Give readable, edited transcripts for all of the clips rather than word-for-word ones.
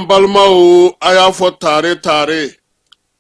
An balimaw, a y'a fɔ tare tare,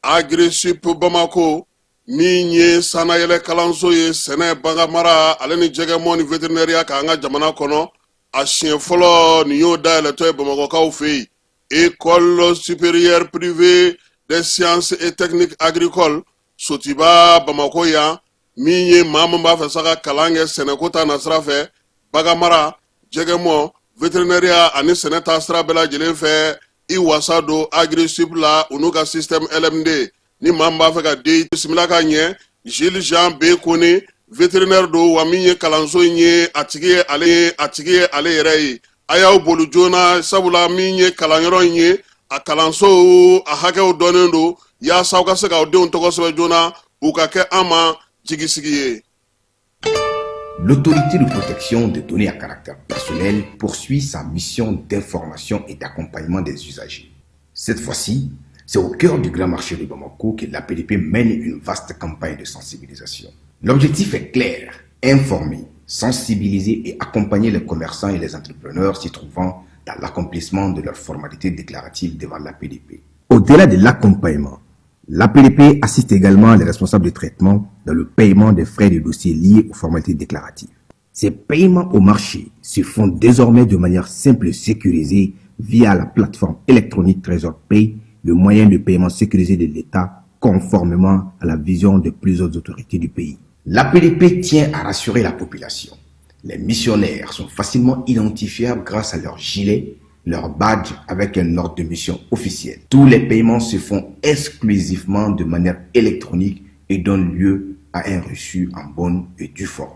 Agrisip Bamako min ye sannayɛlɛ kalanso ye sɛnɛ, baganmara ale ni jɛgɛmɔ ni veterinɛriya kan an ka jamana kɔnɔ, a siɲɛ fɔlɔ nin y'o dayɛlɛtɔ ye Bamakɔkaw fɛ yen. École supérieure privée des sciences et techniques agricoles Sotiba Bamakɔ yan, min ye maa min b'a fɛ sa ka kalan kɛ sɛnɛko ta nasira fɛ, baganmara, jɛgɛmɔ, veterinɛriya ani sɛnɛ ta sira bɛɛ lajɛlen fɛ, i wasa don Agrisip la u n'u ka système LMD. Ni maa min b'a fɛ ka den bisimila ka ɲɛ, Gilles Jean B Kone, vétérinaire don wa, min ye kalanso in ye a tigi ye, ale ye a tigi ye ale yɛrɛ ye. A y'aw boli joona, sabula min ye kalanyɔrɔ in ye, a kalansow a hakɛw dɔnnen don, yaasa aw ka se k'aw denw tɔgɔ sɛbɛn joona, u ka kɛ an ma jigisigi ye. L'autorité de protection des données à caractère personnel poursuit sa mission d'information et d'accompagnement des usagers. Cette fois-ci, c'est au cœur du grand marché de Bamako que l'APDP mène une vaste campagne de sensibilisation. L'objectif est clair, informer, sensibiliser et accompagner les commerçants et les entrepreneurs s'y trouvant dans l'accomplissement de leurs formalités déclaratives devant l'APDP. Au-delà de l'accompagnement, l'APDP assiste également les responsables de traitement dans le paiement des frais de dossier liés aux formalités déclaratives. Ces paiements au marché se font désormais de manière simple et sécurisée via la plateforme électronique Trésor Pay, le moyen de paiement sécurisé de l'État conformément à la vision de plusieurs autorités du pays. L'APDP tient à rassurer la population. Les missionnaires sont facilement identifiables grâce à leur gilet, leur badge avec un ordre de mission officiel. Tous les paiements se font exclusivement de manière électronique et donnent lieu à un reçu en bonne et due forme.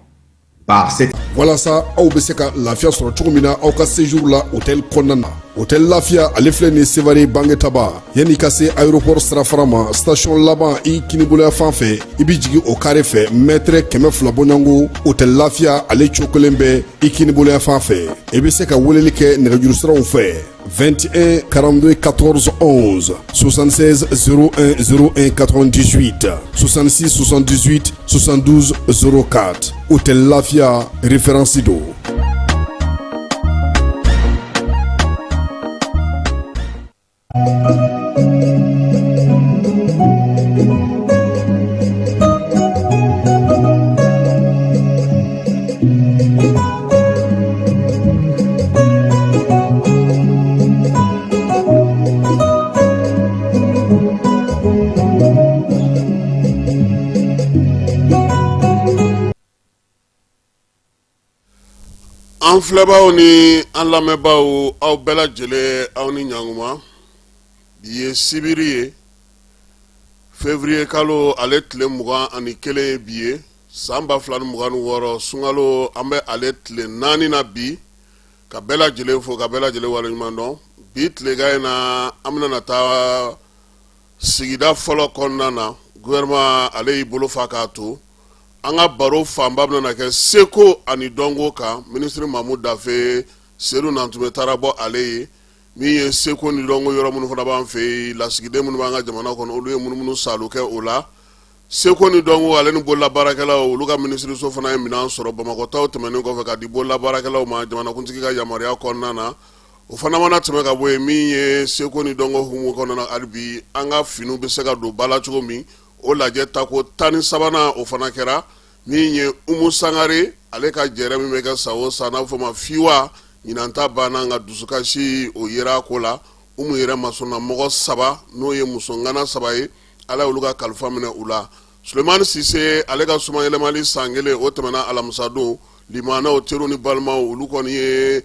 Par cette Walasa aw bɛ se ka lafiya sɔrɔ cogo min na aw ka séjour la hôtel kɔnɔna na, hôtel Lafiya, ale filɛ nin Sevare Bangetaba, yanni i ka se aéroport sirafara ma, station laban i kiniboloya fan fɛ, i bɛ jigin o carré fɛ, mètre 200 bɔɲɔgɔnko, hôtel Lafiya ale cokolen bɛ i kiniboloya fan fɛ. I bɛ se ka weleli kɛ nɛgɛjuru siraw fɛ: 21 42 14 11, 76 01 01 98, 66 78 72 04. Hôtel Lafia, référence don. An filɛbaaw ni an lamɛnbaaw, aw bɛɛ lajɛlen, aw ni ɲankuma. Bi ye sibiri ye, février kalo ale tile 21 ye bi ye, san 2026, sunkalo an bɛ ale tile 4 na bi. Ka bɛɛ lajɛlen fo, ka bɛɛ lajɛlen waleɲuman dɔn. Bi tilegan in na, an bɛna na taa sigida fɔlɔ kɔnɔna na. Gouvernement ale y'i bolo fa k'a to an ka baro fanba bɛna kɛ seko ani dɔnko kan. Minisiri Mamu Dafe Sedu Nantume taara bɔ ale ye. Min ye seko ni dɔnko yɔrɔ minnu fana b'an fɛ yen, lasigiden minnu b'an ka jamana kɔnɔ, olu ye munumunu saalu kɛ o la. Seko ni dɔnko ale ni bololabaarakɛlaw, olu ka minisiriso fana ye minɛn sɔrɔ Bamakɔtaw tɛmɛnen kɔfɛ ka di bololabaarakɛlaw ma jamanakuntigi ka yamaruya kɔnɔna na. O fana mana tɛmɛ ka bɔ yen, min ye seko ni dɔnko hukumu kɔnɔna na, hali bi an ka finiw bɛ se ka don ba la cogo min, o lajɛ tako 13nan o fana kɛra. Min ye Umu Sangare ale ka jɛrɛ min bɛ kɛ san o san, n'a bɛ fɔ o ma FIWA, ɲinan ta banna, nka dusukasi o yera a ko la. Umu yɛrɛ masɔnna mɔgɔ saba, n'o ye musoŋana saba ye, Ala y'olu ka kalifa minɛ u la. Sulemani Sise ale ka sumayɛlɛmali san kelen o tɛmɛna alamisadon. Limanaw, teriw ni balimaw, olu kɔni ye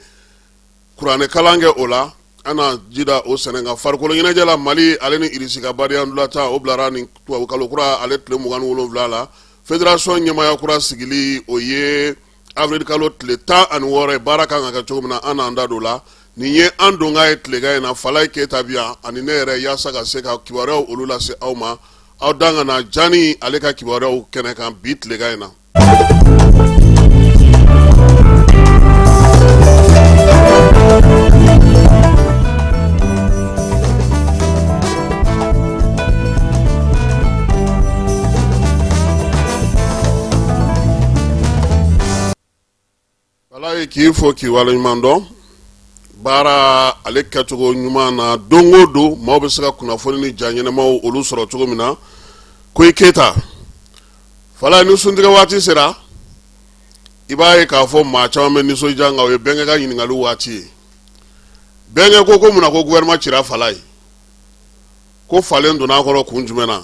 kuranɛkalan kɛ o la. An na ji da o sɛnɛ kan. Farikolo ɲɛnajɛ la, Mali ale ni Irisi ka badenya ntolatan o bilara nin tubabukalo kura ale tile 27 la. Fédération ɲɛmaaya kura sigili, o ye avril kalo tile 16 ye. Baara kan ka kɛ cogo min na, an n'an da don la. Nin ye an donkan ye tilegan in na. Falaye Keyita bi yan ani ne yɛrɛ, yaasa ka se ka kibaruyaw olu lase aw ma. Aw dan ka na Jani ale ka kibaruyaw kɛnɛ kan bi tilegan in na. Falaye, k'i fo k'i waleɲuman dɔn. Baara ale kɛcogo ɲuman na don o don, maaw bɛ se ka kunnafoni ni ja ɲɛnamaw olu sɔrɔ cogo min na. Ko i Keyita Falaye, ni suntigɛ waati sera, i b'a ye k'a fɔ maa caman bɛ nisɔndiya, nka o ye bɛnkɛ ka ɲininkali waati ye. Bɛnkɛ ko munna ko gouvernement cira Falaye, ko falen donna a kɔrɔ kun jumɛn na?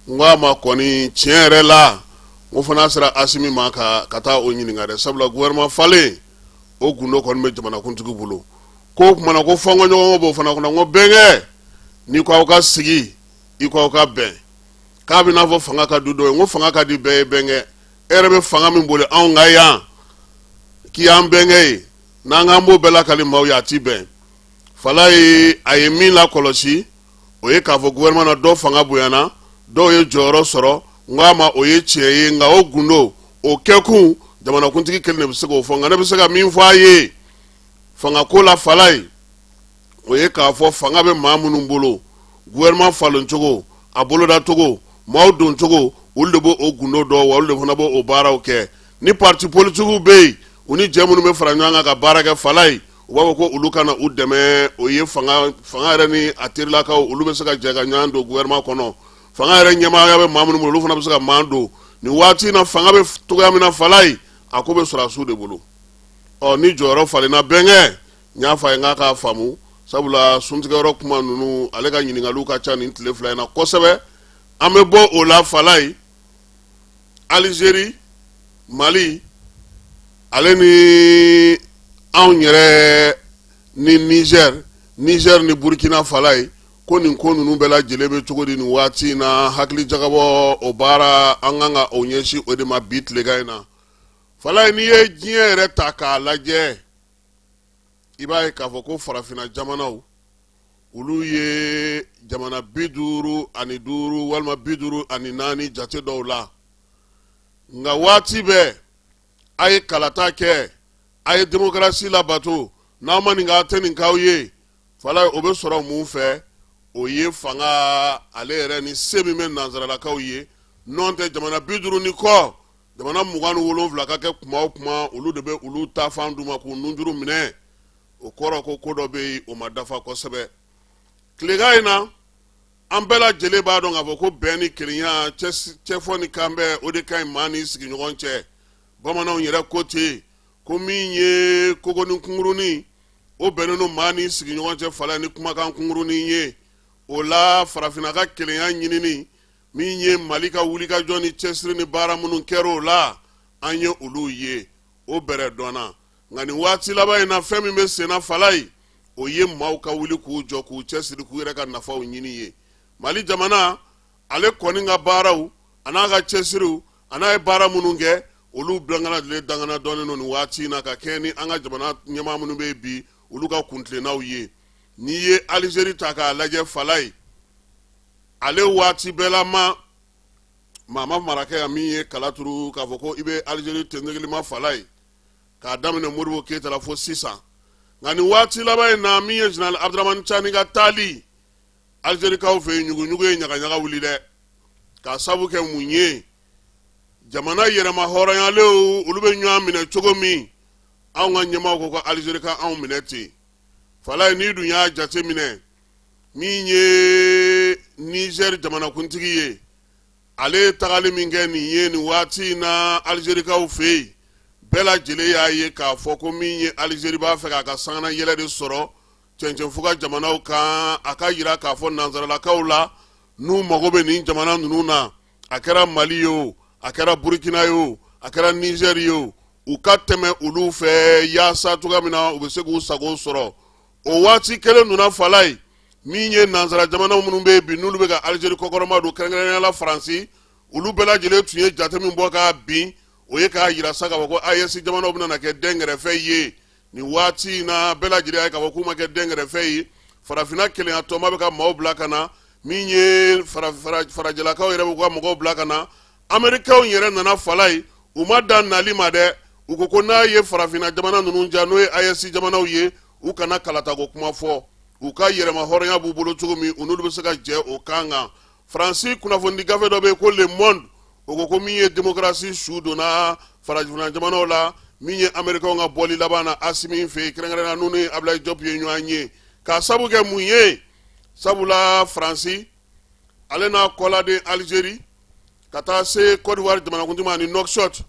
N ko a ma kɔni, tiɲɛ yɛrɛ la, n ko fo n'a sera Asimi ma ka taa o ɲininka dɛ, sabula gouvernement falen o gundo kɔni bɛ jamanakuntigi bolo. Ko o tuma na ko fɔnkɔɲɔgɔnkɔ b'o fana kɔnɔ. N ko bɛnkɛ, n'i ko aw ka sigi, i ko aw ka bɛn, k'a bɛ n'a fɔ fanga ka di dɔ ye. N ko fanga ka di bɛɛ ye. Bɛnkɛ, e yɛrɛ bɛ fanga min boli anw ka yan k'i y'an bɛnkɛ ye, n'an k'an b'o bɛɛ lakali maaw ye, a ti bɛn. Falaye, a ye min lakɔlɔsi, o ye k'a fɔ gouvernement na dɔ fanga bonyana, dɔw ye jɔyɔrɔ sɔrɔ. N ko a ma, o ye tiɲɛ ye, nka o gundo, o kɛkun, jamanakuntigi kelen de bɛ se k'o fɔ. Nka ne bɛ se ka min fɔ a ye fanga ko la, Falaye, o ye k'a fɔ fanga bɛ maa minnu bolo, gouvernement falen cogo, a boloda cogo, maaw don cogo, olu de b'o o gundo dɔn, wa olu de fana b'o o baaraw kɛ. Ni parti politikiw bɛ yen, u ni jɛ minnu bɛ fara ɲɔgɔn kan ka baara kɛ, Falaye, u b'a fɔ ko olu ka na u dɛmɛ. O ye fanga yɛrɛ ni a terilakaw, olu bɛ se ka jɛ ka ɲɔgɔn don gouvernement kɔnɔ. Fanga yɛrɛ ɲɛmaaya bɛ maa minnu bolo, olu fana bɛ se ka maa don. Nin waati in na, fanga bɛ cogoya min na, Falaye, a ko bɛ sɔrɔdasiw de bolo. Ɔ, ni jɔyɔrɔ falenna, bɛnkɛ, n y'a fɔ a ye n k'a k'a faamu, sabula suntigɛyɔrɔ kuma ninnu, ale ka ɲininkaliw ka ca nin tile 2 in na kosɛbɛ. An bɛ bɔ o la, Falaye, Alizeri, Mali ale ni anw yɛrɛ ni Nizɛri, Nizɛri ni Burukina, Falaye, ko nin ko ninnu bɛɛ lajɛlen bɛ cogo di nin waati in na? Hakili jagabɔ o baara, an kan ka o ɲɛsin o de ma bi tilegan in na. Falaye, n'i ye diɲɛ yɛrɛ ta k'a lajɛ, i b'a ye k'a fɔ ko farafinna jamanaw, olu ye jamana 55 walima 54 jate dɔw la. Nka waati bɛɛ, a ye kalata kɛ, a ye demokarasi labato, n'aw ma nin kɛ, a tɛ nin k'aw ye. Falaye, o bɛ sɔrɔ mun fɛ? O ye fanga ale yɛrɛ ni se min bɛ nansaralakaw ye. N'o tɛ, jamana 50 ni kɔ, jamana 27 ka kɛ kuma o kuma, olu de bɛ olu ta fan d'u ma k'u nunjuru minɛ. O kɔrɔ ko ko dɔ bɛ yen, o ma dafa kosɛbɛ. Tilegan in na, an bɛɛ lajɛlen b'a dɔn k'a fɔ ko bɛn ni kelenya, cɛfɔ ni kanbɛn, o de ka ɲi maa ni sigiɲɔgɔn cɛ. Bamananw yɛrɛ ko ten ko min ye kogonin kunkurunin, o bɛnnen don maa ni sigiɲɔgɔn cɛ, Falaye, ni kumakan kunkurunin ye. O la, farafinna ka kelenya ɲinini, min ye Mali ka wulikajɔ ni cɛsiri ni baara minnu kɛra o la, an ye olu ye, o bɛrɛ dɔnna. Nka nin waati laban in na, fɛn min bɛ senna, Falaye, o ye maaw ka wuli k'u jɔ, k'u cɛsiri, k'u yɛrɛ ka nafaw ɲini ye. Mali jamana ale kɔni ka baaraw, a n'a ka cɛsiriw, a n'a ye baara minnu kɛ, olu bɛɛ dangana dɔnnen don nin waati in na, ka kɛɲɛ ni an ka jamana ɲɛmaa minnu bɛ yen bi, olu ka kuntilennaw ye. N'i ye Alizeri ta k'a lajɛ, Falaye, ale waati bɛɛ la ma maa ma mara kɛ yan min ye kala turu k'a fɔ ko i bɛ Alizeri tendegelima, Falaye, k'a daminɛ Modibo Keyita la fo sisan. Nka nin waati laban in na, min ye général Abdramani Cani ka taali Alizerikaw fɛ yen, ɲuguɲugu ye ɲagaɲaga wuli dɛ. K'a sabu kɛ mun ye? Jamana yɛrɛma hɔrɔnyalenw, olu bɛ ɲɔgɔn minɛ cogo min, anw ka ɲɛmaaw ko ko Alizeri ka anw minɛ ten. Falaye, n'i dun y'a jate minɛ, min ye Nizɛri jamanakuntigi ye, ale ye tagali min kɛ nin ye nin waati in na Alizerikaw fɛ yen, bɛɛ lajɛlen y'a ye k'a fɔ ko min ye Alizeri b'a fɛ k'a ka sangana yɛlɛ de sɔrɔ cɛncɛnfuga jamanaw kan. A ka yira k'a fɔ nansaralakaw la, n'u mago bɛ nin jamana ninnu na, a kɛra Mali ye o, a kɛra Burukina ye o, a kɛra Nizɛri ye o, u ka tɛmɛ olu fɛ yaasa cogoya min na u bɛ se k'u sago sɔrɔ. O waati kelen ninnu na, Falaye, min ye nansara jamana minnu bɛ yen bi, n'olu bɛ ka Alizeri kɔkɔrɔma don, kɛrɛnkɛrɛnnenya la Faransi, olu bɛɛ lajɛlen tun ye jate min bɔ k'a bin, o ye k'a yira sa k'a fɔ ko AES jamanaw bɛna kɛ dɛnkɛrɛfɛ ye. Nin waati in na, bɛɛ lajɛlen y'a ye k'a fɔ k'u ma kɛ dɛnkɛrɛfɛ ye. Farafinna kelenya tɔnba bɛ ka maaw bila ka na, min ye farajɛlakaw yɛrɛ b'u ka mɔgɔw bila ka na, Amerikaw yɛrɛ nana. Falaye, u ma dan nali ma dɛ, u ko ko n'a ye farafinna jamana ninnu diya, n'o ye AES jamanaw ye, u kana kalatako kuma fɔ, u ka yɛrɛma hɔrɔnya b'u bolo cogo min, u n'olu bɛ se ka jɛ o kan kan. Faransi kunnafonidi gafe dɔ bɛ yen ko Le Monde, o ko ko min ye démocratie su donna farafinna jamanaw la, Min ye Amerikɛnw ka bɔli laban na Asimi fɛ yen, kɛrɛnkɛrɛnnenya n'u ni Abulayi Jɔpu ye ɲɔgɔn ye, k'a sabu kɛ mun ye? Sabula Faransi ale n'a kɔladen Alizeri ka taa se Côte d'Ivoire jamanakuntigi ma ani Nouakchott,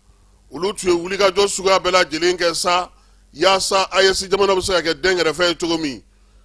olu tun ye wulikajɔ suguya bɛɛ lajɛlen kɛ sa yaasa AES jamana bɛ se ka kɛ dɛnkɛrɛfɛ ye cogo min.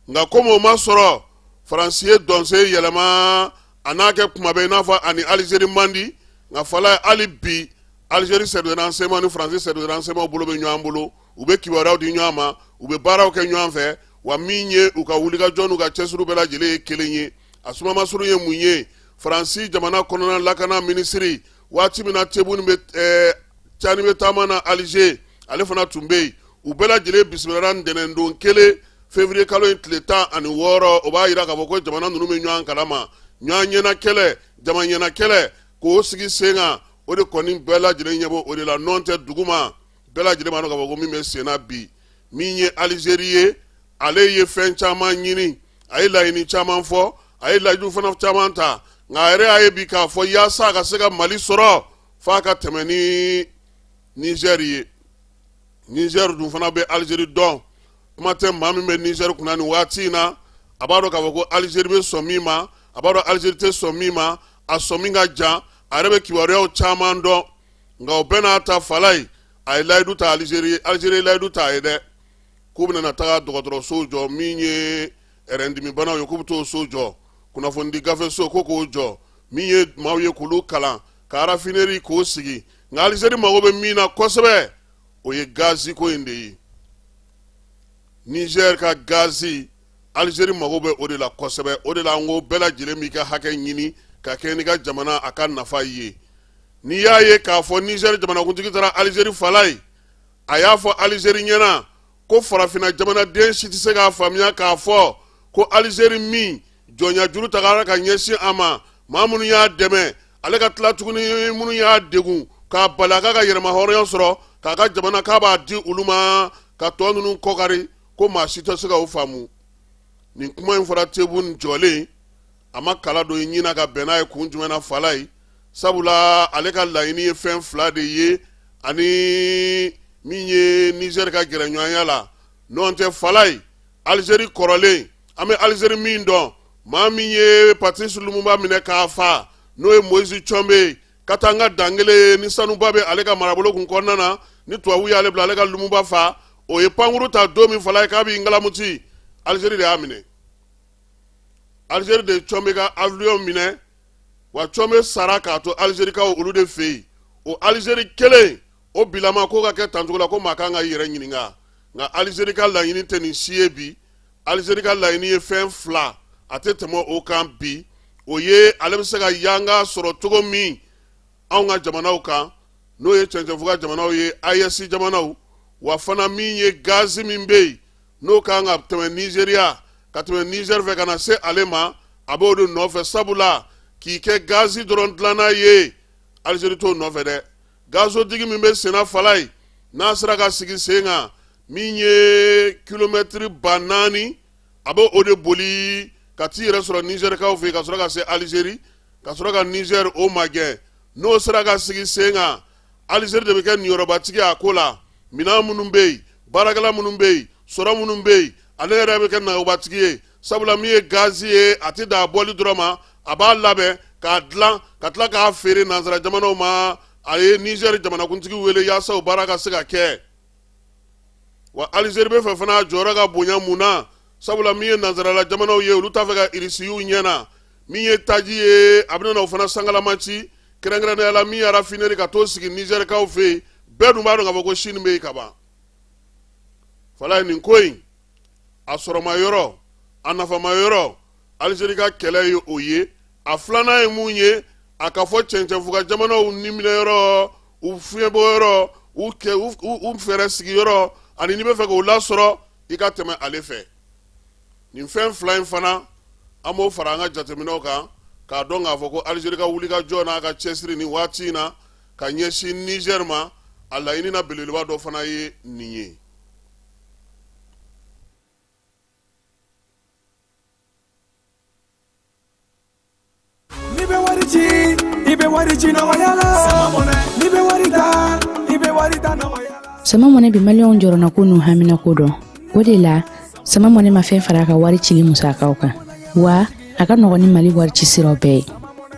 Nka komi o ma sɔrɔ, Faransi ye dɔnsen yɛlɛma, a n'a kɛ kuma bɛɛ i n'a fɔ ani Alizeri man di. Nka Falaye, hali bi Alizeri service de renseignement ni Faransi service de renseignement bolo bɛ ɲɔgɔn bolo, u bɛ kibaruyaw di ɲɔgɔn ma, u bɛ baaraw kɛ ɲɔgɔn fɛ. Wa min ye u ka wulikajɔ n'u ka cɛsiri bɛɛ lajɛlen ye kelen ye. A sumamasuru ye mun ye? Faransi jamana kɔnɔna lakana minisiri, waati min na Tebboune bɛ Tiani bɛ taama na Alize, ale fana tun bɛ yen. U bɛɛ lajɛlen bisimilala ntɛnɛndon kelen, février kalo in tile 16. O b'a jira k'a fɔ ko jamana ninnu bɛ ɲɔgɔn kalama, ɲɔgɔn ɲɛna kɛlɛ, jama ɲɛna kɛlɛ k'o sigi sen kan, o de kɔni bɛɛ lajɛlen ɲɛ b'o o de la. Nɔn tɛ duguma, bɛɛ lajɛlen b'a dɔn k'a fɔ ko min bɛ sen na bi, min ye Alizeri ye, ale ye fɛn caman ɲini, a ye laɲini caman fɔ, a ye layidu fana caman ta. Nka a yɛrɛ y'a ye bi k'a fɔ yaasa a ka se ka Mali sɔrɔ, f'a ka tɛmɛ ni Nizɛri ye. Nizɛri dun fana bɛ Alizeri dɔn. Kuma tɛ maa min bɛ Nizɛri kunna nin waati in na, a b'a dɔn k'a fɔ ko Alizeri bɛ sɔn min ma, a b'a dɔn Alizeri tɛ sɔn min ma, a sɔmi ka jan, a yɛrɛ bɛ kibaruyaw caman dɔn. Nka o bɛɛ n'a ta, Falaye, a ye layidu ta Alizeri ye, Alizeri ye layidu ta a ye dɛ, k'u bɛna taga dɔgɔtɔrɔsow jɔ, min ye ɛrɛndimibanaw ye, k'u bɛ t'o so jɔ, kunnafonidi gafeso ko k'o jɔ, min ye maaw ye k'olu kalan, ka raffinerie k'o sigi. Nka Alizeri mago bɛ min na kosɛbɛ, o ye gazi ko in de ye. Niger ka gazi, Alizeri mago bɛ o de la kosɛbɛ. O de la an ko bɛɛ lajɛlen b'i ka hakɛ ɲini ka kɛ n'i ka jamana a ka nafa ye. N'i y'a ye k'a fɔ Niger jamanakuntigi taara Alizeri, Falaye, a y'a fɔ Alizeri ɲɛna ko farafinna jamanaden si tɛ se k'a faamuya k'a fɔ ko Alizeri min jɔnya juru tagara ka ɲɛsin a ma, maa minnu y'a dɛmɛ, ale ka tila tuguni minnu y'a degun k'a bali a k'a ka yɛrɛmahɔrɔnya sɔrɔ, k'a ka jamana k'a b'a di olu ma, ka tɔ ninnu kɔkari, ko maa si tɛ se ka o faamu. Nin kuma in fɔra Tebboune jɔlen, a ma kala don i ɲin ka bɛn n'a ye kun jumɛn na, Falaye? Sabula ale ka laɲini ye fɛn fila de ye ani min ye Niger ka gɛrɛɲɔgɔnya la. N'o tɛ, Falaye, Alizeri kɔrɔlen, an bɛ Alizeri min dɔn, maa min ye Patrice Lumumba minɛ k'a fa, n'o ye Moïse Tshombe ye, ka taa an ka dankelen ni sanuba bɛ ale ka marabolo kun kɔnɔna na, ni tubabu y'ale bila ale ka Lumumba fa, o ye pankuru ta don min, Falaye, k'a b'i ngalamuti, Alizeri de y'a minɛ. Alizeri de ye Tshombe ka avion minɛ, wa Tshombe sara k'a to Alizerikaw olu de fɛ yen. O Alizeri kelen o bilama ko ka kɛ tancogo la, ko maa kan ka i yɛrɛ ɲininka. Nka Alizeri ka laɲini tɛ nin si ye bi. Alizeri ka laɲini ye fɛn fila, a tɛ tɛmɛ o kan bi. O ye ale bɛ se ka yanga sɔrɔ cogo min anw ka jamanaw kan, n'o ye cɛncɛnfuga jamanaw ye, AES jamanaw. Wa fana min ye gazi min bɛ yen, n'o kan ka tɛmɛ Nizeriya, ka tɛmɛ Nizɛri fɛ ka na se ale ma, a b'o de nɔfɛ. Sabula k'i kɛ gazi dɔrɔn dilanna ye, Alizeri t'o nɔfɛ dɛ. Gazoduc min bɛ senna, Falaye, n'a sera ka sigi sen kan, min ye kilomɛtiri 4000, a bɛ o de boli ka t'i yɛrɛ sɔrɔ Nizɛrikaw fɛ yen, ka sɔrɔ ka se Alizeri, ka sɔrɔ ka Nizɛri o magɛn. N'o sera ka sigi sen kan, Alizeri de bɛ kɛ niyɔrɔbatigi a ko la. Minɛn minnu bɛ yen, baarakɛla minnu bɛ yen, sɔrɔ minnu bɛ yen, ale yɛrɛ bɛ kɛ nagɛbatigi ye. Sabula min ye gazi ye, a tɛ dan a bɔli dɔrɔn ma, a b'a labɛn k'a dilan ka tila k'a feere nansara jamanaw ma. A ye Nizɛri jamanakuntigi wele yaasa o baara ka se ka kɛ. Wa Alizeri bɛ fɛ fana a jɔyɔrɔ ka bonya. Mun na? Sabula min ye nansarala jamanaw ye, olu t'a fɛ ka Irisi y'u ɲɛ na. Min ye taji ye, a bɛna o fana sangalama ci, kɛrɛnkɛrɛnnenya la min ye raffinerie ka t'o sigi Nizɛrikaw fɛ yen. Bɛɛ dun b'a dɔn k'a fɔ ko Chine bɛ yen ka ban. Falaye, nin ko in a sɔrɔma yɔrɔ, a nafama yɔrɔ, Alizeri ka kɛlɛ ye o ye. A filanan ye mun ye? A ka fɔ cɛncɛnfuga jamanaw niminɛyɔrɔ, u fiɲɛbɔyɔrɔ, u kɛ u fɛɛrɛ sigiyɔrɔ, ani n'i bɛ fɛ k'o lasɔrɔ, i ka tɛmɛ ale fɛ. Nin fɛn fila in fana, an b'o fara an ka jateminɛw kan k'a dɔn k'a fɔ ko Alizeri ka wulikajɔ n'a ka cɛsiri nin waati in na ka ɲɛsin Nizɛri ma, a laɲini na belebeleba dɔ fana ye nin ye. N'i bɛ wari ci, i bɛ wari ci nɔgɔya la. N'i bɛ wari ta, i bɛ wari ta nɔgɔya la. Sama Money bɛ maliyɛnw jɔrɔnako n'u haminako dɔn. O de la, Sama Money ma fɛn fara a ka wari cili musakaw kan, wa a ka nɔgɔn ni Mali wari ci siraw bɛɛ ye.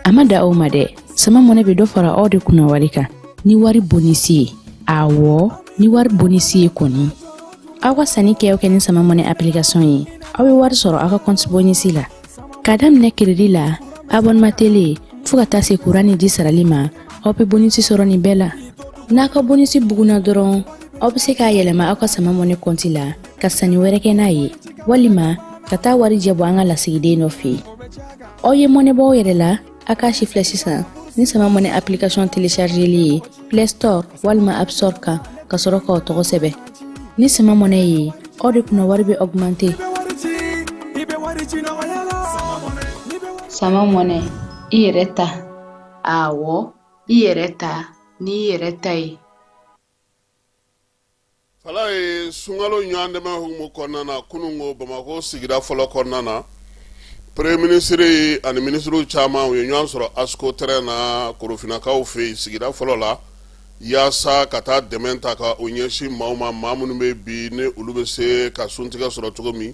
A ma da aw ma dɛ, Sama Money bɛ dɔ fara aw de kunna wari kan ni wari bonisi ye. Awɔ, ni wari bonisi ye kɔni. Aw ka sanni kɛ o kɛ ni Sama Money application ye, aw bɛ wari sɔrɔ aw ka compte bonisi la. K'a daminɛ crédit la, abonnement télé, fo ka taa se kuran ni ji sarali ma, aw bɛ bonisi sɔrɔ nin bɛɛ la. N'a ka bonisi bugunna dɔrɔn, aw bɛ se k'a yɛlɛma aw ka Sama Money kɔnti la ka sanni wɛrɛ kɛ n'a ye, walima ka taa wari jɛ bɔ an ka lasigiden dɔ fɛ yen. Aw ye mɔnɛ bɔ aw yɛrɛ la, a k'a si filɛ sisan ni Sama Money application téléchargeli ye Play Store walima App Store kan, ka sɔrɔ k'aw tɔgɔ sɛbɛn. Ni Sama Money ye, aw de kunna wari bɛ augmenter. Sama Money, i yɛrɛ ta. Awɔ, i yɛrɛ ta n'i yɛrɛ ta ye. Fala ye sunkalo ɲɔgɔn dɛmɛ hukumu kɔnɔna na, kununko Bamakɔ sigida fɔlɔ kɔnɔna na, premier ministre ani minisiriw caman u ye ɲɔgɔn sɔrɔ ASCO terrain na Korofinakaw fɛ yen sigida fɔlɔ la, yaasa ka taa dɛmɛ ta ka o ɲɛsin maaw ma, maa minnu bɛ bi ni olu bɛ se ka suntigɛ sɔrɔ cogo min.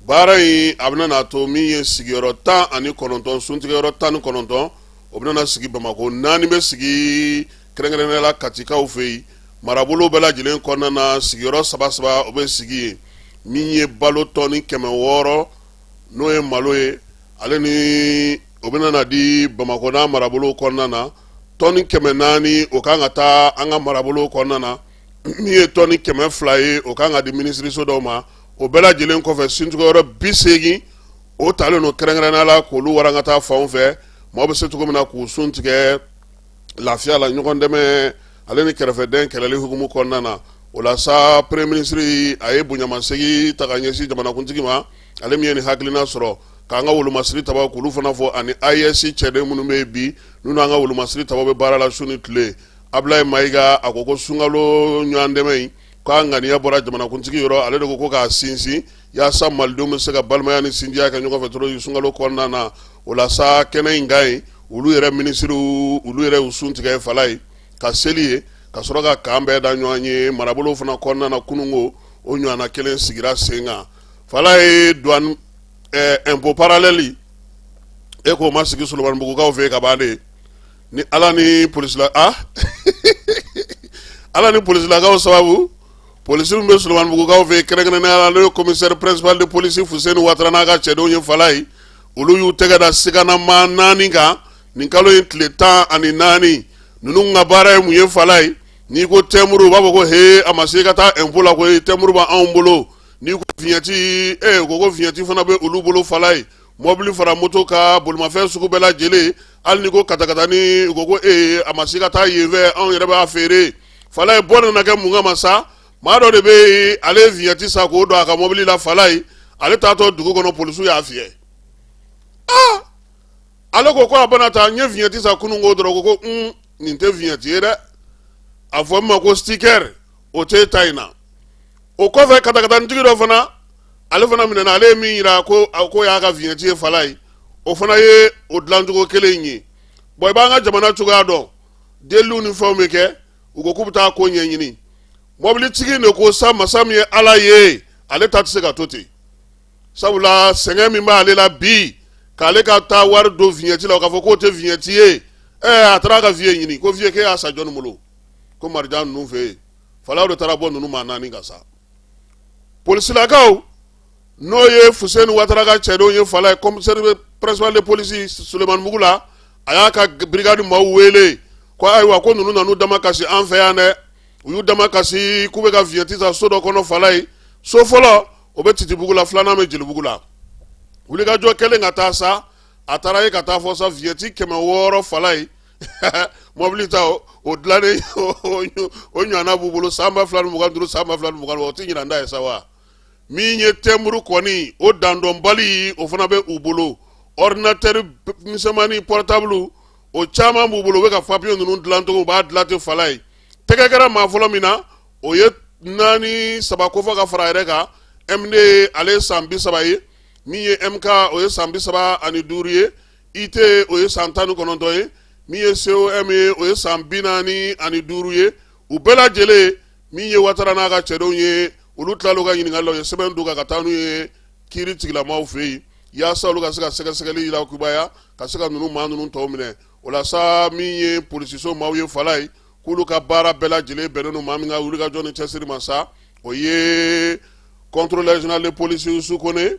Baara in a bɛna n'a to min ye sigiyɔrɔ 19, suntigɛyɔrɔ 19, o bɛna sigi Bamakɔ, naani bɛ sigi kɛrɛnkɛrɛnnenya la Katikaw fɛ yen. Marabolo bɛɛ lajɛlen kɔnɔna na, sigiyɔrɔ saba saba o bɛ sigi yen. Min ye balo tɔni 600, n'o ye malo ye, ale ni o bɛna na di Bamakɔ n'a marabolo kɔnɔna na. Tɔni 400, o kan ka taa an ka marabolo kɔnɔna na. Min ye tɔni 200 ye, o kan ka di minisiriso dɔw ma. O bɛɛ lajɛlen kɔfɛ, suntigɛyɔrɔ 80, o talen don kɛrɛnkɛrɛnnenya la k'olu warankata fanw fɛ, maaw bɛ se cogo min na k'u sun tigɛ lafiya la, ɲɔgɔn dɛmɛ ale ni kɛrɛfɛdɛn kɛlɛli hukumu kɔnɔna na. O la sa, premier ministre a ye bonyamasegin ta ka ɲɛsin jamanakuntigi ma, ale min ye nin hakilina sɔrɔ k'an ka wolomasiri tabaw k'olu fana fɔ, ani AES cɛden minnu bɛ yen bi, n'u n'an ka wolomasiri tabaw bɛ baara la su ni tile. Abulayi Mayiga a ko ko sunkalo ɲɔgɔn dɛmɛ in, k'a ŋaniya bɔra jamanakuntigi yɔrɔ, ale de ko ko k'a sinsin yaasa malidenw bɛ se ka balimaya ni sinjiya kɛ ɲɔgɔn fɛ cogo di sunkalo kɔnɔna na. O la sa, kɛnɛ in kan yen, olu yɛrɛ minisiriw, olu yɛrɛ y'u sun tigɛ fala ye ka seli ye, ka sɔrɔ ka kan bɛɛ da ɲɔgɔn ye. Marabolo fana kɔnɔna na, kununko o ɲɔgɔnna kelen sigira sen kan. Fala ye douane impôt parallèle, e k'o ma sigi Solomanibugukaw fɛ yen ka ban de. Ni Ala ni polisila, a Ala ni polisilakaw sababu, polisi min bɛ Solomanibugukaw fɛ yen, kɛrɛnkɛrɛnnenya la n'o ye commissaire principal de police Fuseni Watara n'a ka cɛdenw ye, fala ye, olu y'u tɛgɛ da siganamaa naani kan nin kalo in tile 14. Ninnu ka baara ye mun ye? Fala ye, n'i ko timbre, u b'a fɔ ko he, a ma se i ka taa impôt la koyi, timbre b'anw bolo. N'i ko vignette, ee, ko ko vignette fana bɛ olu bolo. Fala ye, mɔbili fara moto ka bolimafɛn sugu bɛɛ lajɛlen, hali n'i ko katakatani, u ko ko ee, a ma se ka taa yen fɛ, anw yɛrɛ b'a feere. Fala ye, bɔ nana kɛ mun kama sa? Maa dɔ de bɛ yen, ale ye vignette san k'o don a ka mɔbili la. Fala ye, ale taatɔ dugu kɔnɔ, polisiw y'a fiyɛ. Aa, ale ko ko a bana taa, n ye vignette san kunun ko dɔrɔn, ko ko un, nin tɛ vignette ye dɛ, a fɔ min ma ko sticker, o t'e ta in na. O kɔfɛ, katakatanitigi dɔ fana, ale fana minɛna, ale ye min yira ko ko y'a ka vignette ye. Fala ye, o fana ye o dilancogo kelen in ye. Bon, i b'an ka jamana cogoya dɔn, deliliw ni fɛnw bɛ kɛ, u ko k'u bɛ taa ko ɲɛɲini. Mɔbilitigi de ko sa, masa min ye Ala ye, ale ta tɛ se ka to ten, sabula sɛgɛn min b'ale la bi, k'ale ka taa wari don vignette la, o k'a fɔ k'o tɛ vignette ye. Ɛɛ, a taara a ka vieux ɲini, ko vieux, k'e y'a san jɔnni bolo? Ko Marijan ninnu fɛ yen. Falaw de taara bɔ ninnu maa naani kan sa. Polisilakaw, n'o ye Fuseni Watara ka cɛdenw ye, fala ye, commissaire principal de police Sulemanibugu la, a y'a ka brigade maaw wele ko ayiwa, ko ninnu nan'u dama kasi an fɛ yan dɛ. U y'u dama kasi k'u bɛ ka vignette san so dɔ kɔnɔ. Fala ye, so fɔlɔ, o bɛ Titibugu la, filanan bɛ Jelibugu la. Wulikajɔ kɛlen ka taa sa, a taara ye ka taa fɔ sa, vignette 600, fala ye, mɔbili ta o dilannen, o ɲɔgɔnna b'u bolo san 2025, san 2026, o tɛ ɲinan ta ye sa wa. Min ye timbre kɔni, o dandɔnbali, o fana bɛ u bolo. Ordinateur misɛnmanin, portable, o caman b'u bolo. U bɛ ka papiye ninnu dilan cogo, u b'a dilan ten. Fala ye, tɛgɛ kɛra maa fɔlɔ min na, o ye naani saba kofɔ ka fara a yɛrɛ kan. MD, ale ye san 30 ye. Min ye MK, o ye san 35 ye. IT, o ye san 19 ye. Min ye COM ye, o ye san 45 ye. U bɛɛ lajɛlen Min ye Watara n'a ka cɛdenw ye, olu tilala u ka ɲininkali la, u ye sɛbɛn d'u kan ka taa n'u ye kiiri tigilamaw fɛ yen, yaasa olu ka se ka sɛgɛsɛgɛli yakubaya ka se ka ninnu maa ninnu tɔw minɛ. O la sa, min ye polisiso maaw ye, Falayi, k'olu ka baara bɛɛ lajɛlen bɛnnen don maa min ka wulikajɔ ni cɛsiri ma sa, o ye contrôleur général de police Youssou Kone,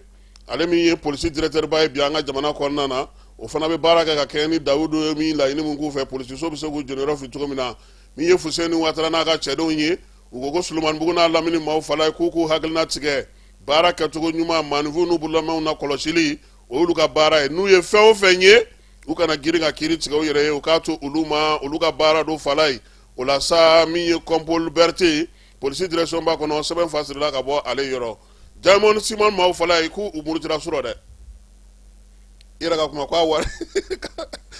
ale min ye polisi directeur ba ye bi an ka jamana kɔnɔna na. O fana bɛ baara kɛ ka kɛɲɛ ni Dawudu ye min laɲini min k'u fɛ, polisiso bɛ se k'u jɔyɔrɔ fi cogo min na. Min ye Fuseni Watara n'a ka cɛdenw ye, u ko ko Solomanibugu n'a lamini maaw, Falayi, k'u k'u hakilina tigɛ. Baara kɛcogo ɲuman, maaninfinw n'u bololamɛnw na kɔlɔsili, o y'olu ka baara ye. N'u ye fɛn o fɛn ye, u kana girin ka kiiri tigɛ u yɛrɛ ye, u k'a to olu ma, olu ka baara don, Falayi. O la sa, min ye Kɔnpol Berete, polisi direction ba kɔnɔ, sɛbɛn fasirila ka bɔ ale yɔrɔ. Diamond Ciment maaw, Falayi, k'u murutira surɔ dɛ. I yɛrɛ ka kuma ko a wari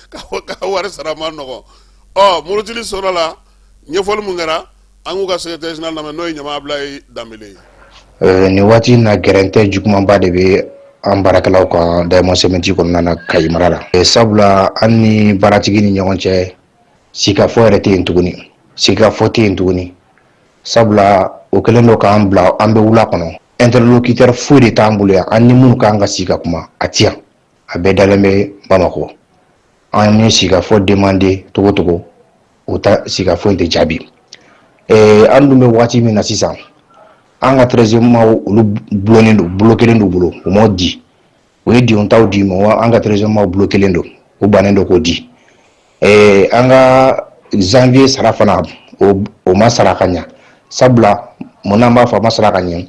k'a wari sara ma nɔgɔn. Ɔ, murutili sɔrɔ la, ɲɛfɔli mun kɛra, an k'u ka secrétaire général lamɛn, n'o ye Ɲama Abulayi Danbele ye. Nin waati in na, gɛrɛntɛ jugumanba de bɛ an baarakɛlaw kan Diamond Cement kɔnɔna na Kayi mara la. Sabula an ni baaratigi ni ɲɔgɔn cɛ, sigikafɔ yɛrɛ tɛ yen tuguni, sigikafɔ tɛ yen tuguni, sabula o kɛlen don k'an bila an bɛ wula kɔnɔ. Interlocuteur foyi de t'an bolo yan, an ni minnu kan ka sigi ka kuma, a ti yan, a bɛɛ dalen bɛ Bamakɔ. An ye sigikafɔ demander togo togo, o ta sigikafɔ in tɛ jaabi. An dun bɛ waati min na sisan, an ka treizième mois, olu bulonnen don, bloquélen don bolo, u m'o di. U ye denw taw di ma, an ka treizième mois bloquélen don, u bannen don k'o di. An ka janvier sara fana, o ma sara ka ɲa. Sabula mun n'an b'a fɔ a ma sara ka ɲɛ?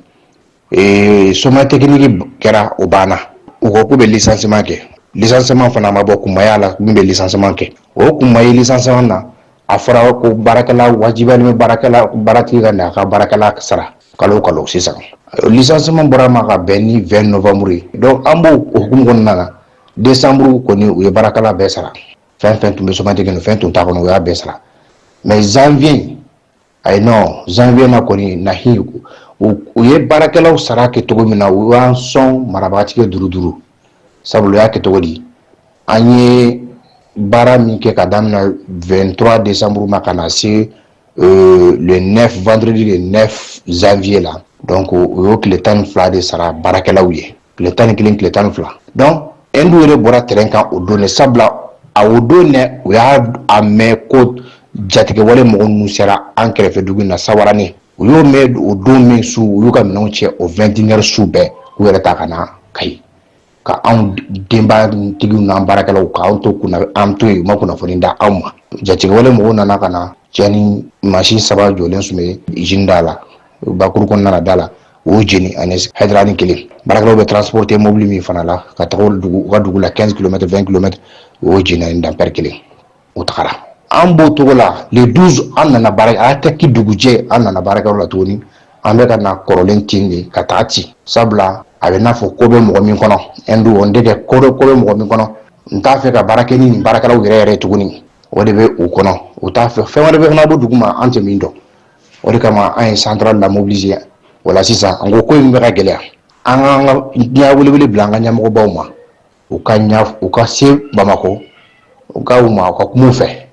Chômage technique kɛra, o banna, u ko k'u bɛ licenciement kɛ. Licenciement fana ma bɔ kunmaya la min bɛ licenciement kɛ, o kun ma ye licenciement na. A fɔra ko baarakɛla wajibiyalen bɛ baarakɛla, baaratigi ka na a ka baarakɛla sara kalo o kalo. Sisan licenciement bɔra ma ka bɛn ni 20 novembre ye. Donc an b'o hukumu kɔnɔna na, décembre kɔni, u ye baarakɛla bɛɛ sara. Fɛn fɛn tun bɛ chômage technique, fɛn tun t'a kɔnɔ, u y'a bɛɛ sara. Mais janvier, ayi, non, janvier na kɔni nahi, u ye baarakɛlaw sara kɛ cogo min na, u y'an sɔn marabagatigi duuru duuru. Sabula u y'a kɛ cogo di? An ye baara min kɛ ka daminɛ 23 décembre ma ka na se le 9, vendredi le 9 janvier la, donc u y'o tile 12 de sara baarakɛlaw ye, tile 11, tile 12. Donc Hindu yɛrɛ bɔra terrain kan o don de, sabula a o don dɛ, u y'a a mɛn ko jatigɛwale mɔgɔ ninnu sera an kɛrɛfɛ dugu in na, Sawarani. U y'o mɛn o don min su, u y'u ka minɛnw cɛ o 21 heures su bɛɛ, k'u yɛrɛ ta ka na Kayi, ka anw denbatigiw n'an baarakɛlaw k'an to kunna, an to yen, u ma kunnafoni da anw ma. Jatigɛwale mɔgɔw nana ka na cɛni mansin saba jɔlen tun bɛ usine da la, bakuru kɔnɔna na da la, o y'o jeni, ani hydrant kelen. Baarakɛlaw bɛ transporter mobili min fana la ka taga dugu, u ka dugu la, 15 km, 20 km, o y'o jeni, ani dumper kelen, o tagara. An b'o cogo la. Le 12, an nana baara a tɛ ki dugujɛ, an nana baarakɛyɔrɔ la tuguni. An bɛ ka na kɔrɔlen ten de ka taa ci, sabula a bɛ n'a fɔ ko bɛ mɔgɔ min kɔnɔ, Hindu o tɛ kɛ ko bɛ mɔgɔ min kɔnɔ, n t'a fɛ ka baara kɛ ni nin baarakɛlaw yɛrɛ yɛrɛ tuguni. O de bɛ u kɔnɔ, u t'a fɛ. Fɛn wɛrɛ bɛ fana bɔ dugu ma, an tɛ min dɔn. O de kama an ye centrale la mobiliser. O la sisan, an ko ko in bɛ ka gɛlɛya, an k'an ka ɲɛ welewele bila an ka ɲɛmɔgɔbaw ma, u ka ɲa, u ka se Bamakɔ, u ka u ma, u ka kuma u fɛ.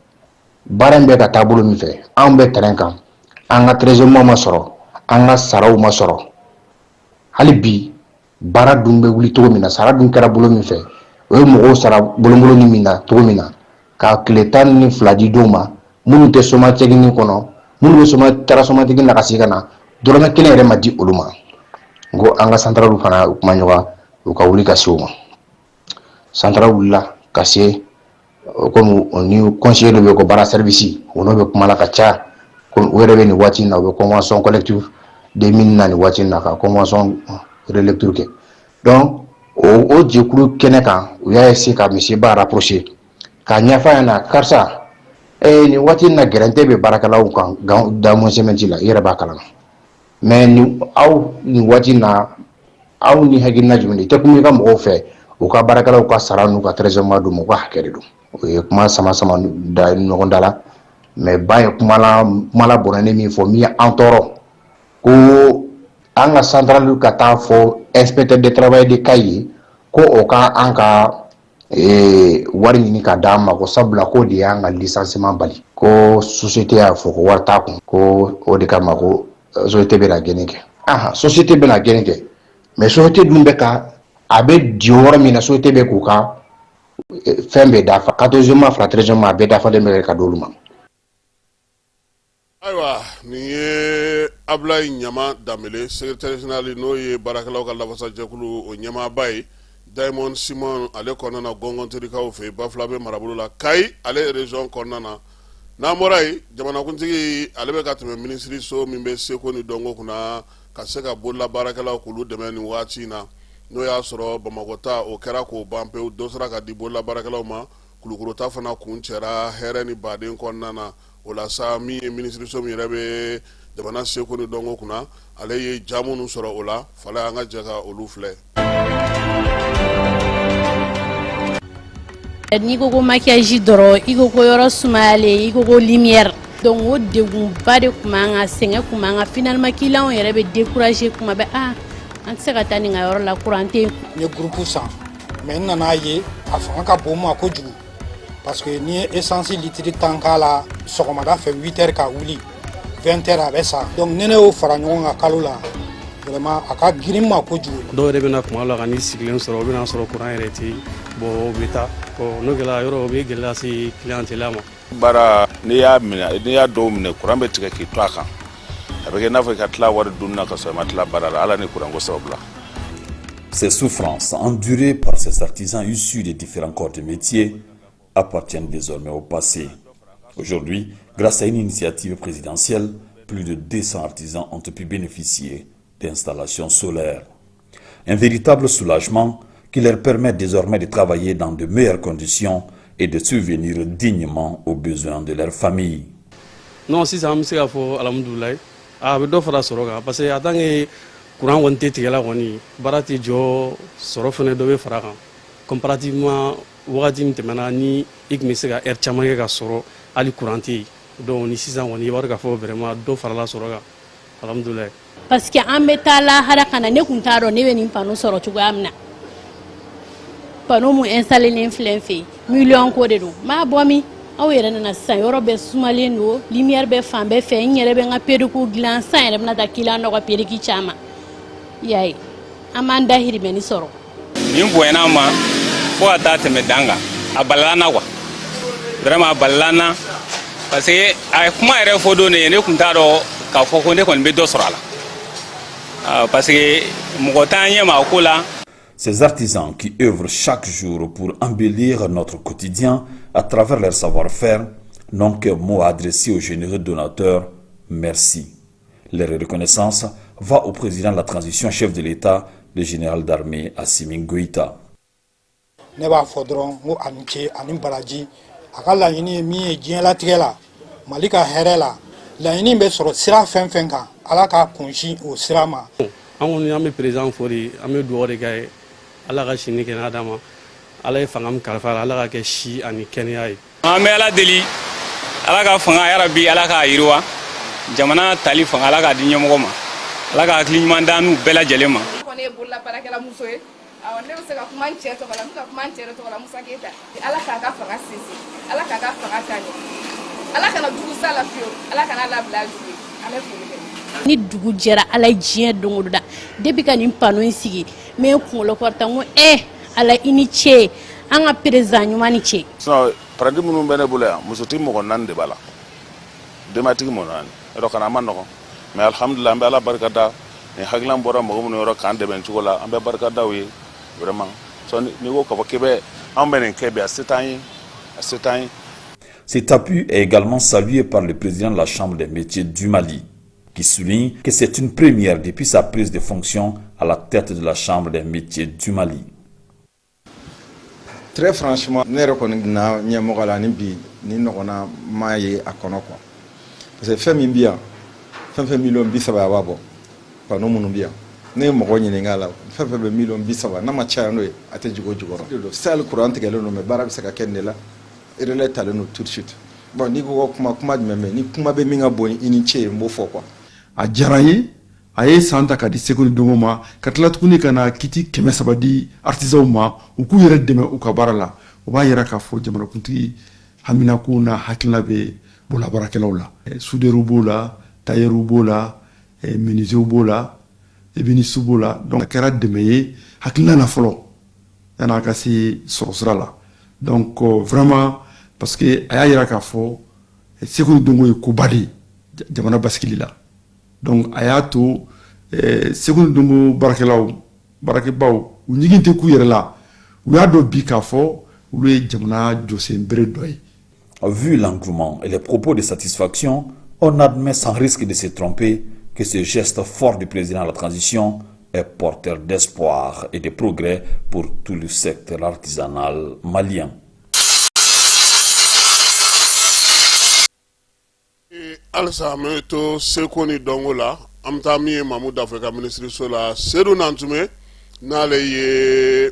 Baara in bɛ ka taabolo min fɛ, anw bɛ terrain kan, an ka treizième mois ma sɔrɔ, an ka saraw ma sɔrɔ hali bi. Baara dun bɛ wuli cogo min na, sara dun kɛra bolo min fɛ, o ye mɔgɔw sara bolonboloni min na cogo min na, ka tile 12 di dɔw ma, minnu tɛ chômage technique kɔnɔ, minnu bɛ soma taara chômage technique na ka segin ka na, dɔrɔmɛ kelen yɛrɛ ma di olu ma. N ko an ka centrale fana, u kuma ɲɔgɔn, u ka wuli ka se o ma. Centrale wulila ka se, komi o ni conseiller dɔ bɛ yen ko baara service, o n'o bɛ kuma la ka caya, komi u yɛrɛ bɛ nin waati in na, u bɛ convention collective de min na nin waati in na, ka convention relecture kɛ. Donc o jɛkulu kɛnɛ kan, u y'a essayer ka monsieur Ba rapprocher k'a ɲɛfɔ a ɲɛna: karisa, nin waati in na, gɛrɛntɛ bɛ baarakɛlaw kan Diamond Cement la, i yɛrɛ b'a kalama. Mais ni aw nin waati in na, aw ni hakilina jumɛn de i tɛ kuma i ka mɔgɔw fɛ, u ka baarakɛlaw ka sara n'u ka treizième mois d'u ma, u ka hakɛ de don. O ye kuma sama sama da ɲɔgɔn da la. Mais Ba ye kuma la bɔnɛni min fɔ, min ye an tɔɔrɔ, ko an ka centrale ka taa fɔ inspecteur de travail de Kayi ye ko o ka an ka Wari ɲini ka d'an ma, ko sabula k'o de y'an ka licenciement bali, ko société y'a fɔ ko wari t'a kun, ko o de kama ko société bɛna gɛnni kɛ. Ahan, société bɛna gɛnni kɛ, mais société dun bɛ ka a bɛ di yɔrɔ min na, société bɛ k'u ka fɛn bɛɛ dafa, 14 mois fara 13 mois, a bɛɛ dafalen bɛ ka d'olu ma. Ayiwa, nin ye Abulayi Ɲama Danbele, secrétaire général, n'o ye baarakɛlaw ka lafasajɛkulu o ɲɛmaaba ye Diamond Ciment ale kɔnɔna na, Gɔngɔnterikaw fɛ Bafulabe marabolo la, Kayi ale région kɔnɔna na. N'an bɔra yen, jamanakuntigi ale bɛ ka tɛmɛ minisiriso min bɛ seko ni dɔnko kunna ka se ka bolola baarakɛlaw k'olu dɛmɛ nin waati in na, n'o y'a sɔrɔ Bamakɔ ta o kɛra k'o ban pewu, dɔ sera ka di bolola baarakɛlaw ma. Kulukoro ta fana kun cɛra hɛrɛ ni baden kɔnɔna na. O la sa, min ye minisiriso min yɛrɛ bɛ jamana seko ni dɔnko kunna, ale ye ja minnu sɔrɔ o la fala, an ka jɛ ka olu filɛ. N'i ko ko maquillage dɔrɔn, i ko ko yɔrɔ sumayalen, i ko ko lumière. Donc o degunba de tun b'an kan, sɛgɛn tun b'an kan. Finalement, clients yɛrɛ bɛ décourager kuma bɛɛ: ah, an tɛ se ka taa nin ka yɔrɔ la, courant tɛ yen. N ye groupe san, mais n nana ye a fanga ka bon n ma kojugu, parce que n'i ye essence litre 10 k'a la sɔgɔmada fɛ 8 heures ka wuli, 20 heures a bɛ sa. Donc ni ne y'o fara ɲɔgɔn kan kalo la, vraiment a ka girin n ma kojugu. Dɔw yɛrɛ bɛna kuma la ka n'i sigilen sɔrɔ, u bɛna sɔrɔ courant yɛrɛ tɛ yen. Bon, u bɛ taa. Bon, n'o kɛra yɔrɔ, o bɛ gɛlɛya se clientèle ma. Baara, n'i y'a minɛ, n'i y'a dɔw minɛ, courant bɛ tigɛ k'i to a kan, a bɛ kɛ i n'a fɔ i ka tila wari dunni na ka sɔrɔ i ma tila baara la, ala ni courant ko sababu la. Ces souffrances endurées par ces artisans issus des différents corps de métier appartiennent désormais au passé. Aujourd'hui, grâce à une initiative présidentielle, plus de 200 artisans ont pu bénéficier d'installations solaires. Un véritable soulagement qui leur permet désormais de travailler dans de meilleures conditions et de subvenir dignement aux besoins de leur famille. Non, sisan an bɛ se k'a fɔ alhamdulilayi, a bɛ dɔ fara sɔrɔ kan, parce que en tant que courant kɔni tɛ tigɛla kɔni, baara tɛ jɔ, sɔrɔ fana dɔ bɛ fara kan comparativement wagati min tɛmɛna, ni i tun bɛ se ka heure caman kɛ ka sɔrɔ hali courant tɛ yen. Donc ni sisan kɔni, i b'a dɔn k'a fɔ vraiment dɔ farala sɔrɔ kan, alhamdulilayi. Parce que an bɛ taa lahara ka na, ne tun t'a dɔn ne bɛ nin panneau sɔrɔ cogoya min na. Panneau mun installé len filɛ n fɛ yen, miliyɔn ko de don. N b'a bɔ min, aw yɛrɛ nana sisan, yɔrɔ bɛɛ sumalen don, lumière bɛ fan bɛɛ fɛ. N yɛrɛ bɛ n ka perruque dilan sisan, yɛrɛ bɛna taa client dɔ ka perruque caman. I y'a ye, an b'an dahirimɛni sɔrɔ. Nin bonyana an ma fo ka taa tɛmɛ dan kan. A balala n na quoi, vraiment a balala n na, parce que a ye kuma yɛrɛ fɔ don de ye, ne tun t'a dɔn k'a fɔ ko ne kɔni bɛ dɔ sɔrɔ a la, parce que mɔgɔ t'an ɲɛ ma a ko la. Ces artisans qui œuvrent chaque jour pour embellir notre quotidien à travers leur savoir-faire n'ont qu'un mot à adresser aux généreux donateurs: merci. Leur reconnaissance va au président de la transition, chef de l'État, le général d'armée Assimi Goïta. Ne b'a fɔ dɔrɔn n ko a ni ce ani baraji. A ka laɲini ye min ye diɲɛlatigɛ la, Mali ka hɛrɛ la, laɲini bɛ sɔrɔ sira fɛn fɛn kan, Ala k'a kunsin o sira ma. An kɔni, an bɛ président fo de, an bɛ dugawu de k'a ye, Ala ka si ni kɛnɛya d'a ma. Ala ye fanga min kalifa la, Ala ka kɛ si ani kɛnɛya ye. An bɛ Ala deli, Ala ka fanga, yarabi Ala k'a yiriwa, jamana tali fanga, Ala k'a di ɲɛmɔgɔ ma, Ala ka hakili ɲuman d'an n'u bɛɛ lajɛlen ma. Kɔni ye bolola baarakɛla muso ye. Awɔ, ne bɛ se ka kuma n cɛ tɔgɔ la, n bɛ ka kuma n cɛ yɛrɛ tɔgɔ la, Musa Keyita. Ala k'a ka fanga sinsin, Ala k'a ka fanga taa ɲɛ, Ala kana jugu sa la fiyewu, Ala kana labila jugu ye. An bɛ foli kɛ. Ni dugu jɛra, Ala ye diɲɛ don o don da, depuis ka nin panneau in sigi, n bɛ n kunkolo kɔrɔta, n ko eh, Ala i ni ce, an ka président ɲuman ni ce. Sinon paradis minnu bɛ ne bolo yan, musotigi mɔgɔ naani de b'a la, denbatigi mɔgɔ naani yɔrɔ kana a ma nɔgɔn, mais alhamdulilah, an bɛ Ala barika da. Nin hakilina bɔra mɔgɔ minnu yɔrɔ k'an dɛmɛ cogo la, an bɛ barika da u ye vraiment. N'i ko k'a fɔ k'i bɛ anw bɛ nin kɛ bi, a se t'an ye, a se t'an ye. Cet appui est également salué par le président de la Chambre des métiers du Mali, qui souligne que c'est une première depuis sa prise de fonction à la tête de la Chambre des métiers du Mali. Très franchement, ne yɛrɛ kɔni na ɲɛmɔgɔ la ni bi ni ɲɔgɔnna ma ye a kɔnɔ quoi, parce que fɛn min bi yan, fɛn fɛn miliyɔn 30 a b'a bɔ. Panneau minnu bi yan, ne ye mɔgɔ ɲininka a la, fɛn fɛn bɛ miliyɔn 30, n'a ma caya n'o ye, a tɛ jigin o jukɔrɔ. Sali courant tigɛlen don, mais baara bɛ se ka kɛ nin de la, relais talen don tout de suite. Bon, n'i ko ko kuma, kuma jumɛn bɛ ni kuma bɛ min ka bon i ni ce ye, n b'o fɔ quoi. A diyara n ye. A ye san ta ka di seko ni dɔnko ma, ka tila tuguni ka na kit 300 di artisanw ma, u k'u yɛrɛ dɛmɛ u ka baara la. O b'a yira k'a fɔ jamanakuntigi haminako n'a hakilina bɛ bololabaarakɛlaw la. Soudeurs b'o la, tailleurs b'o la, menuisiers b'o la, ébénistes b'o la. Donc a kɛra dɛmɛ ye hakilina na fɔlɔ, yan'a ka se sɔrɔ sira la. Donc vraiment, parce que a y'a yira k'a fɔ seko ni dɔnko ye koba de ye jamana basigili la. Donc a y'a to seko ni dɔnko baarakɛlaw, baarakɛbaw, u ɲigin tɛ k'u yɛrɛ la. U y'a dɔn bi k'a fɔ olu ye jamana jɔsenbere dɔ ye. Vu l'engouement et les propos de satisfaction, on admet sans risque de se tromper que ce geste fort du président de la transition est porteur d'espoir et de progrès pour tout le secteur artisanal malien. Halisa an bɛ to seko ni dɔnko la. An bɛ taa min ye Mamu Dafe ka minisiriso la, Sedu Nantume, n'ale ye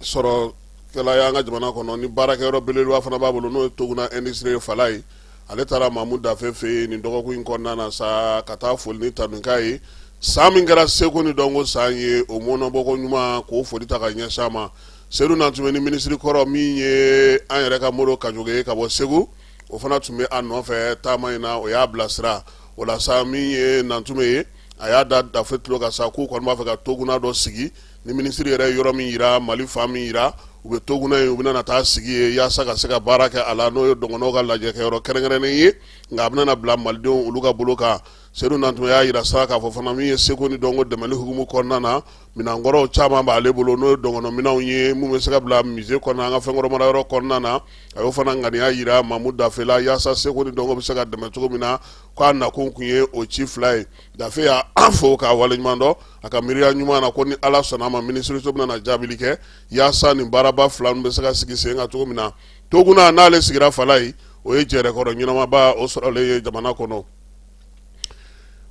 sɔrɔkɛla ye an ka jamana kɔnɔ, ni baarakɛyɔrɔ belebeleba fana b'a bolo, n'o ye Toguna Industrie ye Falayi. Ale taara Mamu Dafe fɛ yen nin dɔgɔkun in kɔnɔna na sa, ka taa foli ni tanu k'a ye. San min kɛra seko ni dɔnko san ye, o mɔnɔbɔko ɲuman, k'o foli ta ka ɲɛsin a ma. Sedu Nantume ni minisiri kɔrɔ min ye an yɛrɛ ka Moro Kajoge ye ka bɔ Segu, o fana tun bɛ a nɔfɛ taama in na, o y'a bilasira. O la sa, min ye Nantume ye, a y'a da Dafe tulo kan sa, k'u kɔni b'a fɛ ka toguna dɔ sigi. Ni minisiri yɛrɛ ye yɔrɔ min yira, Mali fan min yira, u bɛ toguna in, u bɛna taa sigi yen yaasa ka se ka baara kɛ a la, n'o ye dɔgɔnɔw ka lajɛkɛyɔrɔ kɛrɛnkɛrɛnnen ye. Nka a bɛna bila malidenw olu ka bolo kan. Sedu Nantume y'a yira sa k'a fɔ fana, min ye seko ni dɔnko dɛmɛli hukumu kɔnɔna na, minɛnkɔrɔw caman b'ale bolo, n'o ye dɔgɔnɔ minɛnw ye, mun bɛ se ka bila musée kɔnɔ, an ka fɛnkɔrɔ marayɔrɔ kɔnɔna na. A y'o fana ŋaniya yira Mamu Dafe la, yaasa seko ni dɔnko bɛ se ka dɛmɛ cogo min na, k'a nakun kun ye o ci fila ye. Dafe y'a fo k'a waleɲuman dɔn a ka miiriya ɲuman na, ko ni Ala sɔnna a ma, minisiriso bɛna na jaabili kɛ yaasa nin baaraba fila ninnu bɛ se ka sigi sen kan cogo min na. Toguna n'ale sigira Falayi, o ye jɛrɛkɔrɔ ɲɛnamaba o sɔrɔlen ye jamana kɔnɔ.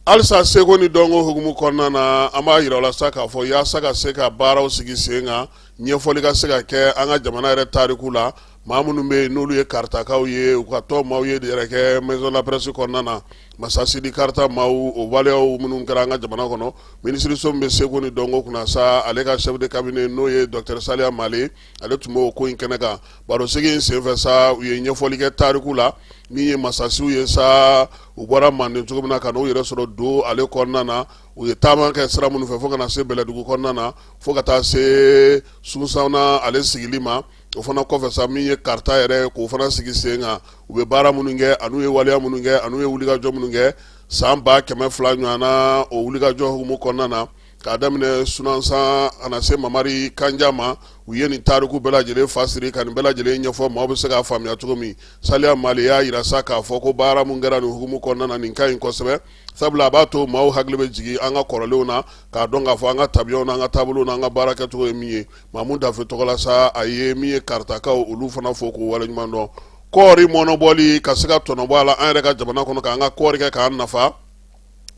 Halisa seko ni dɔnko hukumu kɔnɔna na, an b'a yira la sa k'a fɔ yaasa ka se ka baaraw sigi sen kan, ɲɛfɔli ka se ka kɛ an ka jamana yɛrɛ tariku la, maa minnu bɛ yen n'olu ye karitakaw ye, u ka tɔn maaw ye yɛrɛ kɛ maison de la presse kɔnɔna na, Masasidi Karita maaw, o waleyaw minnu kɛra an ka jamana kɔnɔ, minisiriso min bɛ seko ni dɔnko kunna sa, ale ka chef de cabinet, n'o ye docteur Saliya Male, ale tun b'o ko in kɛnɛ kan. Barosigi in senfɛ sa, u ye ɲɛfɔli kɛ tariku la, min ye masasiw ye sa, u bɔra Manden cogo min na ka n'u yɛrɛ sɔrɔ do ale kɔnɔna na, u ye taama kɛ sira minnu fɛ fo ka na se Bɛlɛdugu kɔnɔna na, fo ka taa se Sunsanna ale sigili ma. O fana kɔfɛ sa, min ye Karita yɛrɛ, k'o fana sigi sen kan, u bɛ baara minnu kɛ, an'u ye waleya minnu kɛ, an'u ye wulikajɔ minnu kɛ san 200 ɲɔgɔn na, o wulikajɔ hukumu kɔnɔna na, k'a daminɛ Sunansan ka na se Mamari Kanja ma, u ye nin tariku bɛɛ lajɛlen fasiri ka nin bɛɛ lajɛlen ɲɛfɔ maaw bɛ se k'a faamuya cogo min. Saliya Male y'a yira sa k'a fɔ ko baara min kɛra nin hukumu kɔnɔna na, nin ka ɲi kosɛbɛ, sabula a b'a to maaw hakili bɛ jigin an ka kɔrɔlenw na, k'a dɔn k'a fɔ an ka tabiyaw n'an ka taabolow n'an ka baara kɛcogo ye min ye. Mamu Dafe tɔgɔ la sa, a ye min ye karitakaw, olu fana fo k'u waleɲuman dɔn. Kɔɔri mɔnɔbɔli ka se ka tɔnɔbɔ a la an yɛrɛ ka jamana kɔnɔ, k'an ka kɔɔri kɛ k'an nafa,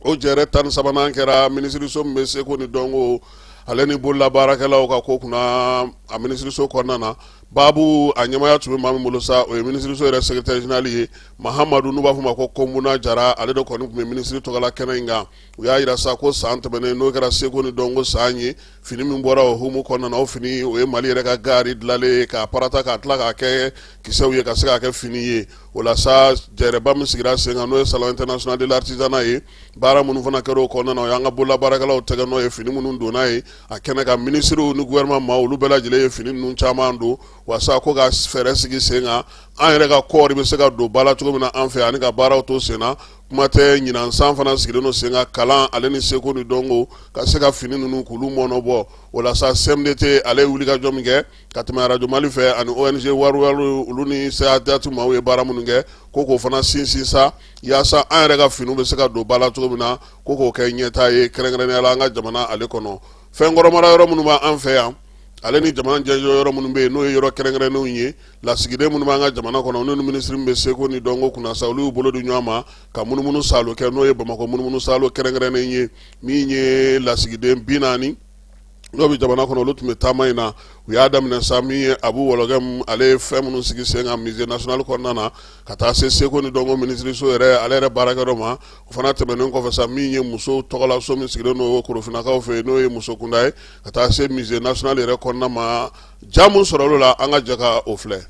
o jɛrɛ 13nan kɛra minisiriso min bɛ seko ni dɔnko ale ni bololabaarakɛlaw ka ko kunna, a minisiriso kɔnɔna na. Baabu a ɲɛmaaya tun bɛ maa min bolo sa, o ye minisiriso yɛrɛ secrétaire général ye, Mahamadu, n'u b'a fɔ ma ko Kɔnbuna Jara. Ale de kɔni tun bɛ minisiri tɔgɔla kɛnɛ in kan. U y'a yira sa ko san tɛmɛnen, n'o kɛra seko ni dɔnko san ye, fini min bɔra o hukumu kɔnɔna na, o fini o ye Mali yɛrɛ ka gari dilanlen ye k'a parata, k'a tila k'a kɛ kisɛw ye ka se k'a kɛ fini ye. O la sa, jɛrɛba min sigira sen kan, n'o ye salon international de l'artisanat ye, baara minnu fana kɛra o kɔnɔna na, o y'an ka bololabaarakɛlaw tɛgɛ nɔ ye fini minnu donna ye a kɛnɛ kan. Minisiriw ni gouvernement maaw, olu bɛɛ lajɛlen ye fini ninnu caman don, walasa ko ka fɛɛrɛ sigi sen kan, an yɛrɛ ka kɔɔri bɛ se ka don ba la cogo min na an fɛ, ani ka baaraw to sen na. Kuma tɛ, ɲinan san fana sigilen don sen kan, kalan ale ni seko ni dɔnko ka se ka fini ninnu k'olu mɔnɔbɔ. O la sa, CMDT ale ye wulikajɔ min kɛ ka tɛmɛ arajo Mali fɛ ani ONG Waruwaru, olu ni CADAT maaw ye baara minnu kɛ, ko k'o fana sinsin sa, yaasa an yɛrɛ ka finiw bɛ se ka don ba la cogo min na, ko k'o kɛ ɲɛtaa ye kɛrɛnkɛrɛnnenya la an ka jamana ale kɔnɔ. Fɛnkɔrɔ mara yɔrɔ minnu b'an fɛ yan, ale ni jamana jɛjɔ yɔrɔ minnu bɛ yen, n'o ye yɔrɔ kɛrɛnkɛrɛnnenw ye, lasigiden minnu b'an ka jamana kɔnɔ, n'u ni minisiri min bɛ seko ni dɔnko kunna sa, olu y'u bolo di ɲɔgɔn ma ka munumunu saalo kɛ, n'o ye Bamakɔ munumunu saalo kɛrɛnkɛrɛnnen ye, min ye lasigiden 40. N'o bɛ jamana kɔnɔ, olu tun bɛ taama in na. U y'a daminɛ sa min ye Abu Wɔlɔgɛmu, ale ye fɛn minnu sigi sen kan musée national kɔnɔna na, ka taa se seko ni dɔnko minisiriso yɛrɛ, ale yɛrɛ baarakɛyɔrɔ ma. O fana tɛmɛnen kɔfɛ sa, min ye musow tɔgɔla so min sigilen don Korofinnakaw fɛ yen, n'o ye muso kunda ye, ka taa se musée national yɛrɛ kɔnɔna ma. Ja mun sɔrɔla o la, an ka jɛ ka o filɛ.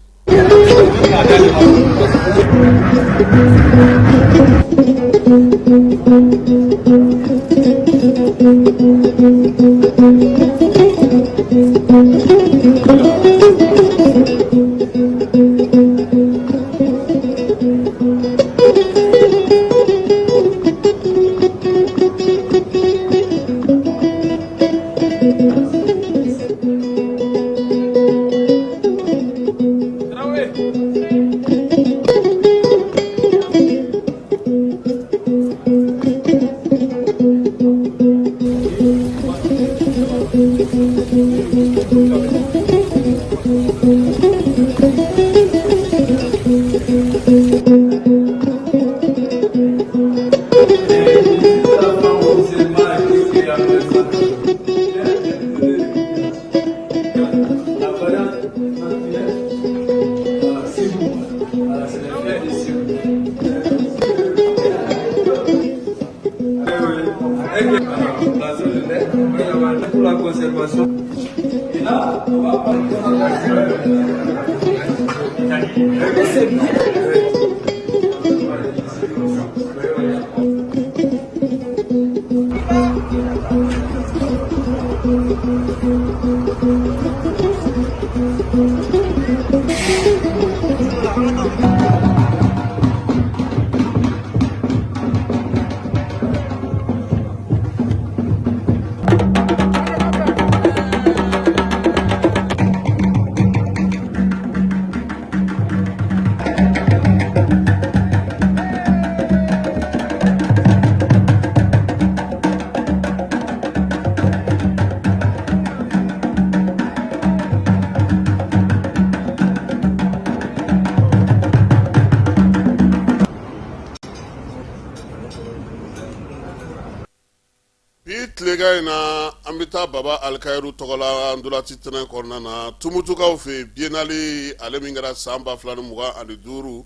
Bi tilegan in na, an bɛ taa Baba Alikayiru tɔgɔla ntolaci terrain kɔnɔna na, Tumutukaw fɛ yen. Biennale ale min kɛra san 2025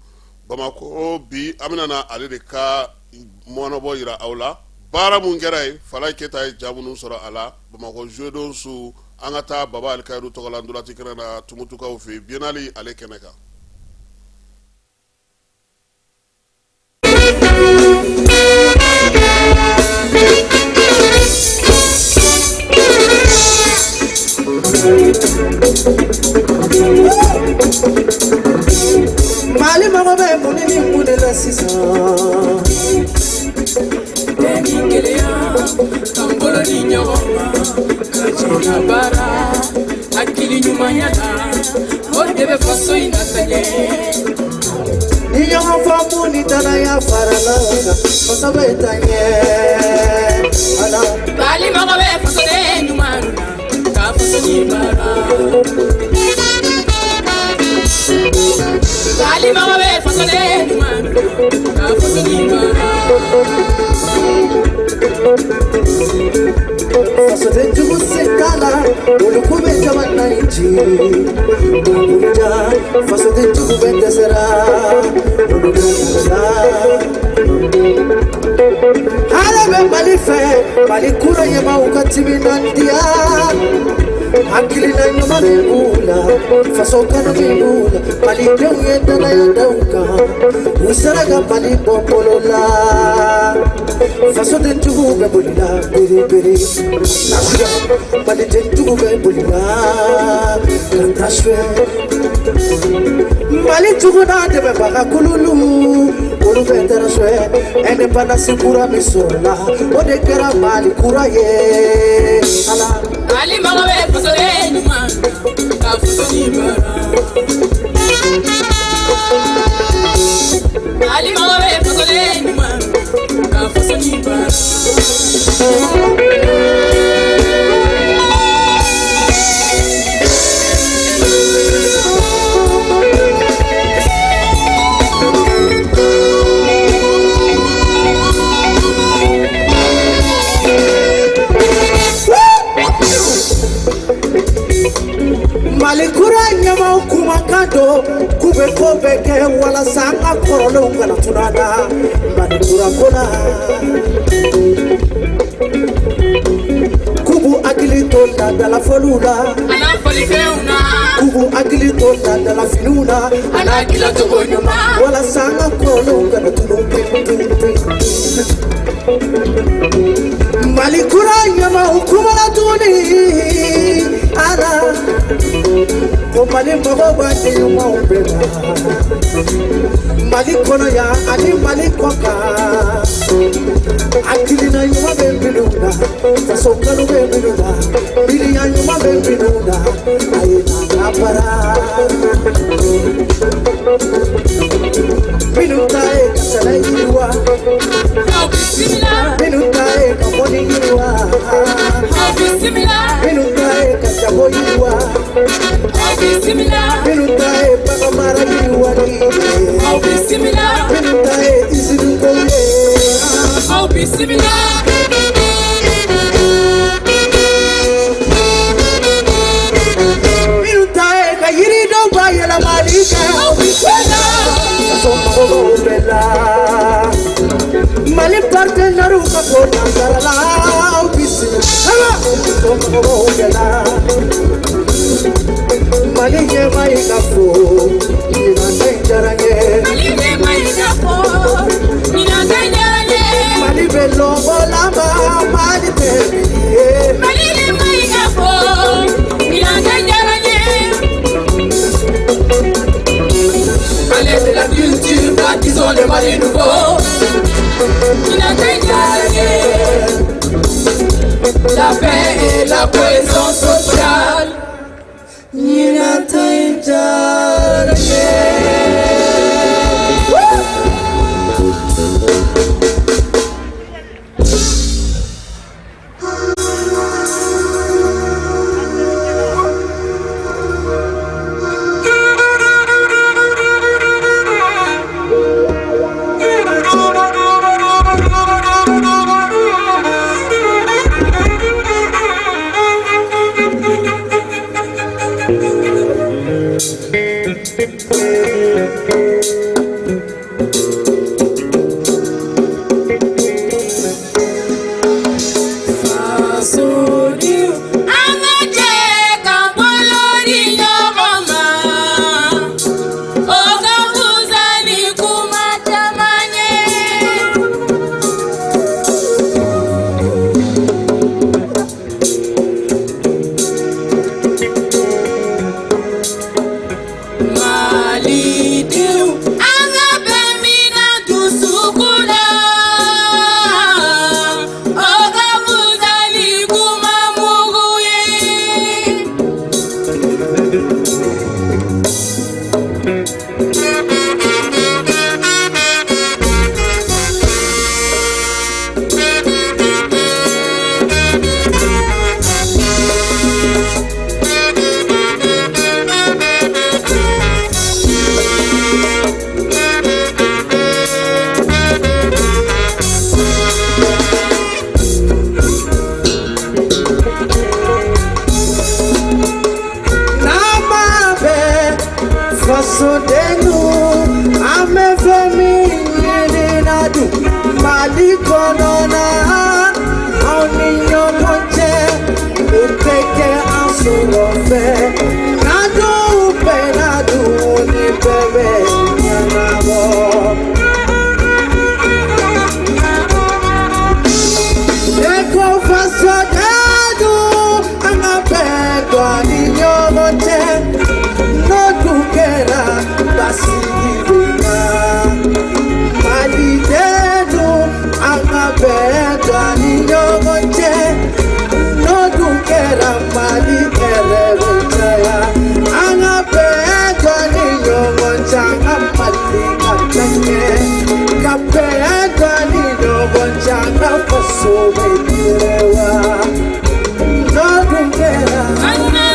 Bamakɔ, bi an bɛna na ale de ka mɔnɔbɔ jira aw la. Baara mun kɛra yen, Falaye Keyita ye ja minnu sɔrɔ a la Bamakɔ zuwedon su. An ka taa Baba Alikayiru tɔgɔla ntolaci kɛnɛ na, Tumutukaw fɛ yen, Biennale ale kɛnɛ kan. Mali mago bɛ mun ni mun de la sisan? Bɛn ni kelenya, k'an bolo di ɲɔgɔn ma, ka jɛ ka baara hakili ɲumanya la, o de bɛ faso in lataa ɲɛ. Ni ɲɔgɔn faamu ni danaya farala kan, faso bɛ taa ɲɛ. Ala. Mali mago bɛ fasoden ɲuman na, ka faso in mara. Mali mago bɛ fasoden ɲuman na, ka faso in mara. Fasoden jugu se t'a la, olu ko bɛ jamana in ci. Abuja, fasoden jugu bɛ dɛsɛra, olu bɛ la. Ala bɛ Mali fɛ, Mali kura ɲɛmaaw ka timinandiya. Hakilina ɲuman min b'u la, faso kanu min b'u la, malidenw ye danaya da u kan, u sera ka Mali bɔ bolo la. Fasoden juguw bɛ boli la bere bere, maliden jugu bɛ boli la ka taa suɲɛ. Mali jugu n'a dɛmɛbaga kululu, olu bɛɛ taara suɲɛ. Indépendance kura min sɔrɔla, o de kɛra Mali kura ye. Ala. Mali mago bɛ fasoden ɲuman na, ka faso in mara. Mali mago bɛ fasoden ɲuman na, ka faso in mara. Mali kura ɲɛmaaw kumakan don k'u bɛ ko bɛɛ kɛ walasa an ka kɔrɔlenw kana tunun an na Mali kura ko la. K'u b'u hakili to laadalafɔliw la. A n'a fɔlifɛnw na. K'u b'u hakili to laadalafiniw na. A n'a dilancogo ɲuman. Walasa an ka kɔrɔlenw kana tunun pewu pewu pewu. Mali kura ɲɛmaaw kumana tuguni ala ko Mali mago b'a den ɲumanw bɛɛ la Mali kɔnɔ yan ani Mali kɔkan hakilina ɲuman bɛ minnu na faso kanu bɛ minnu na miiriya ɲuman bɛ minnu na a ye n'an ka baara minnu ta ye ka sɛnɛ yiriwa Aw bisimila. minnu ta ye ka mɔni yiriwa Aw bisimila. minnu ta ye ka jago yiriwa Aw bisimila. minnu ta ye bagan mara yiriwali ye Aw bisimila. minnu ta ye izini ko ye. Aw bisimila. Minnu ta ye ka yiridenw bayɛlɛmali kɛ. Aw bisimila. Faso mago b'o bɛɛ la. Mali partenaires ka fɔ nansara la aw bisimila. Faso mago b'o bɛɛ la. Mali ɲɛmaa yi ka fo ɲinan ta in diyara n ye. Mali ɲɛmaa yi ka fo ɲinan ta in diyara n ye. Mali bɛ lɔbɔ laban Mali tɛ bi ye. Mali ɲɛmaa yi ka fo ɲinan ta in diyara n ye. Palais de la culture, bâtissons le Mali nouveau. Ɲinan ta in diyara n ye. La paix et la cohésion sociale. Ɲinan ta in diyara n ye. Fasodenw, an ka jɛ k'an bolo di ɲɔgɔn ma. O ka fisa ni kuma caman ye. Malidenw, an ka bɛn minɛ dusukun na. O ka fisa ni kuma mugu ye. N'an ma bɛn fasodenw an bɛ fɛn min ɲini na dun Mali kɔnɔ na anw ni ɲɔgɔn cɛ o tɛ kɛ an sɔrɔ fɛ n'an dun bɛnna dun ni bɛɛ bɛ ɲɛnabɔ. Ne ko fasodenw an ka bɛn don an ni ɲɔgɔn cɛ n'o dun kɛra basigi bɛ na. Malidenw an ka bɛn don an ni ɲɔgɔn cɛ n'o dun kɛra Mali hɛrɛ bɛ caya. An ka bɛn don an ni ɲɔgɔn cɛ an ka Mali ka taa ɲɛ. Ka bɛn don an ni ɲɔgɔn cɛ an ka faso bɛ yiriwa. N'o dun kɛra. An na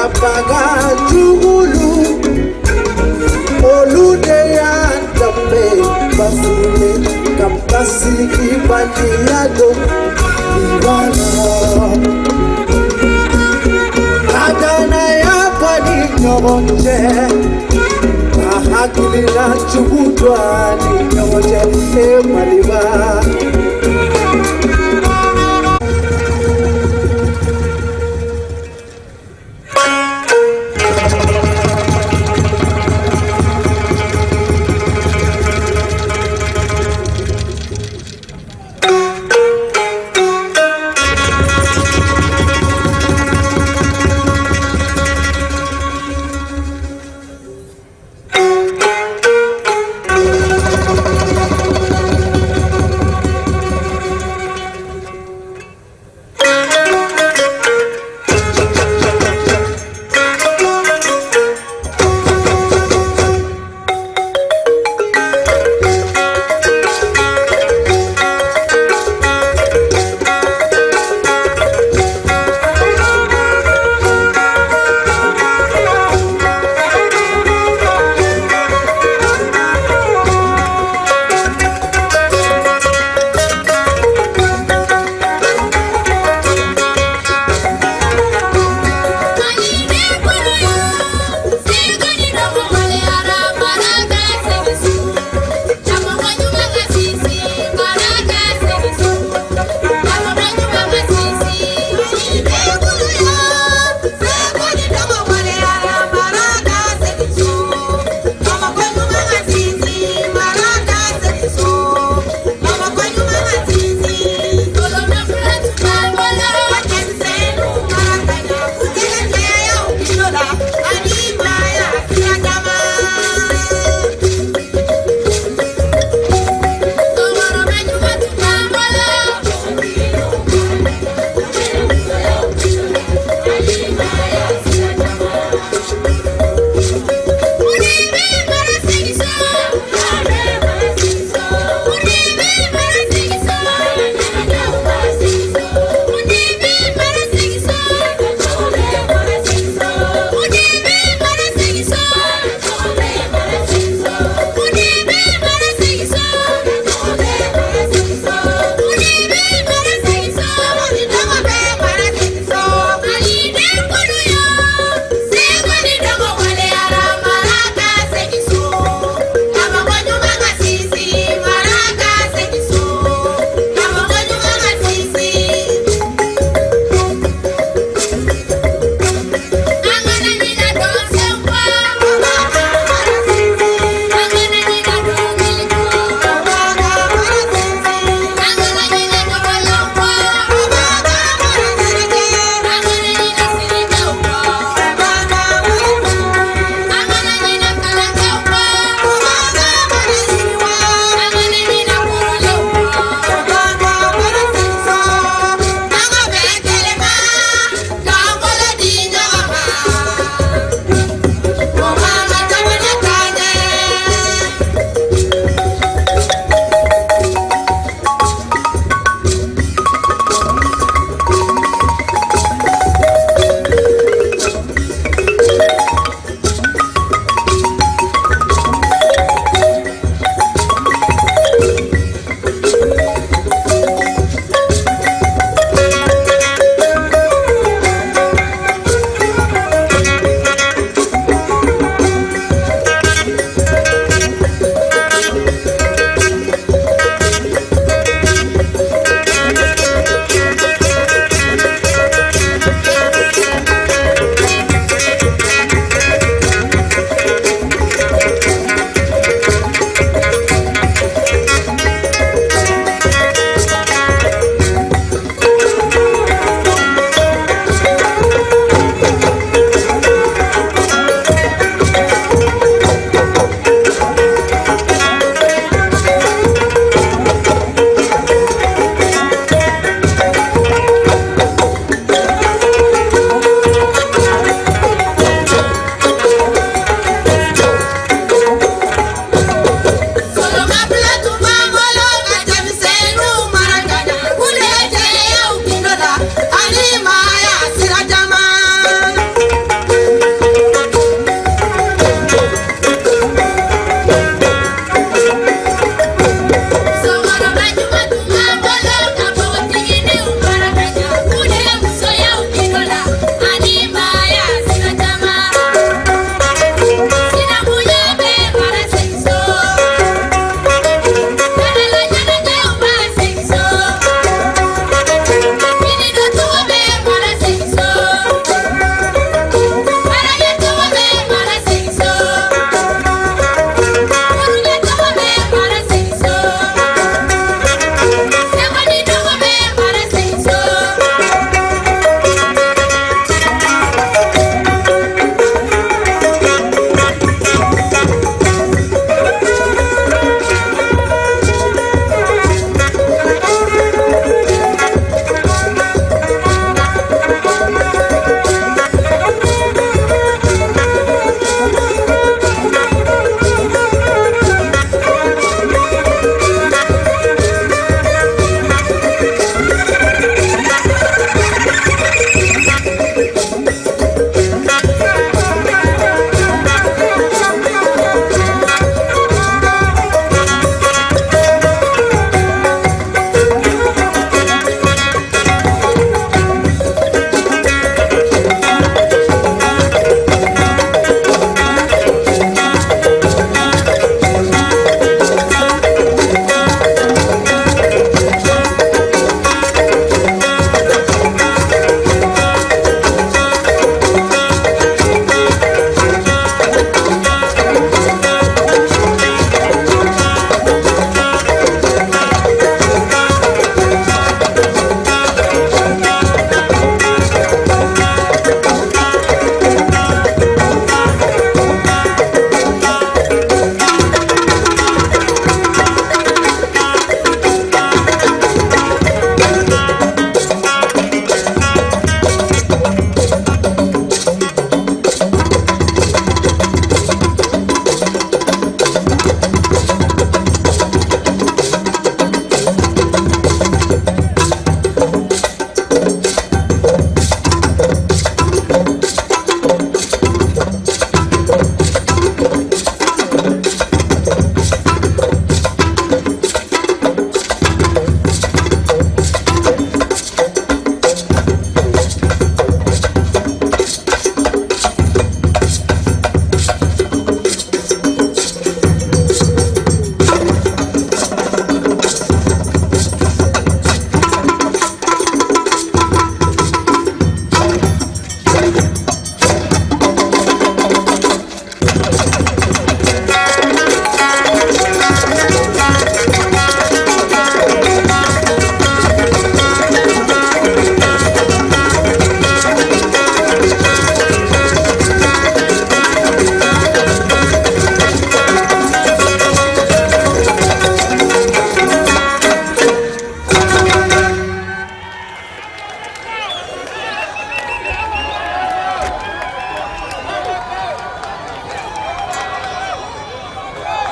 Baga jugulu olu de y'an danbe bafoué ka basigibaliya don Maliba la. Ka danaya bɔ ni ɲɔgɔn cɛ, ka hakilina jugu don an ni ɲɔgɔn cɛ, e Maliba.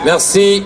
Merci.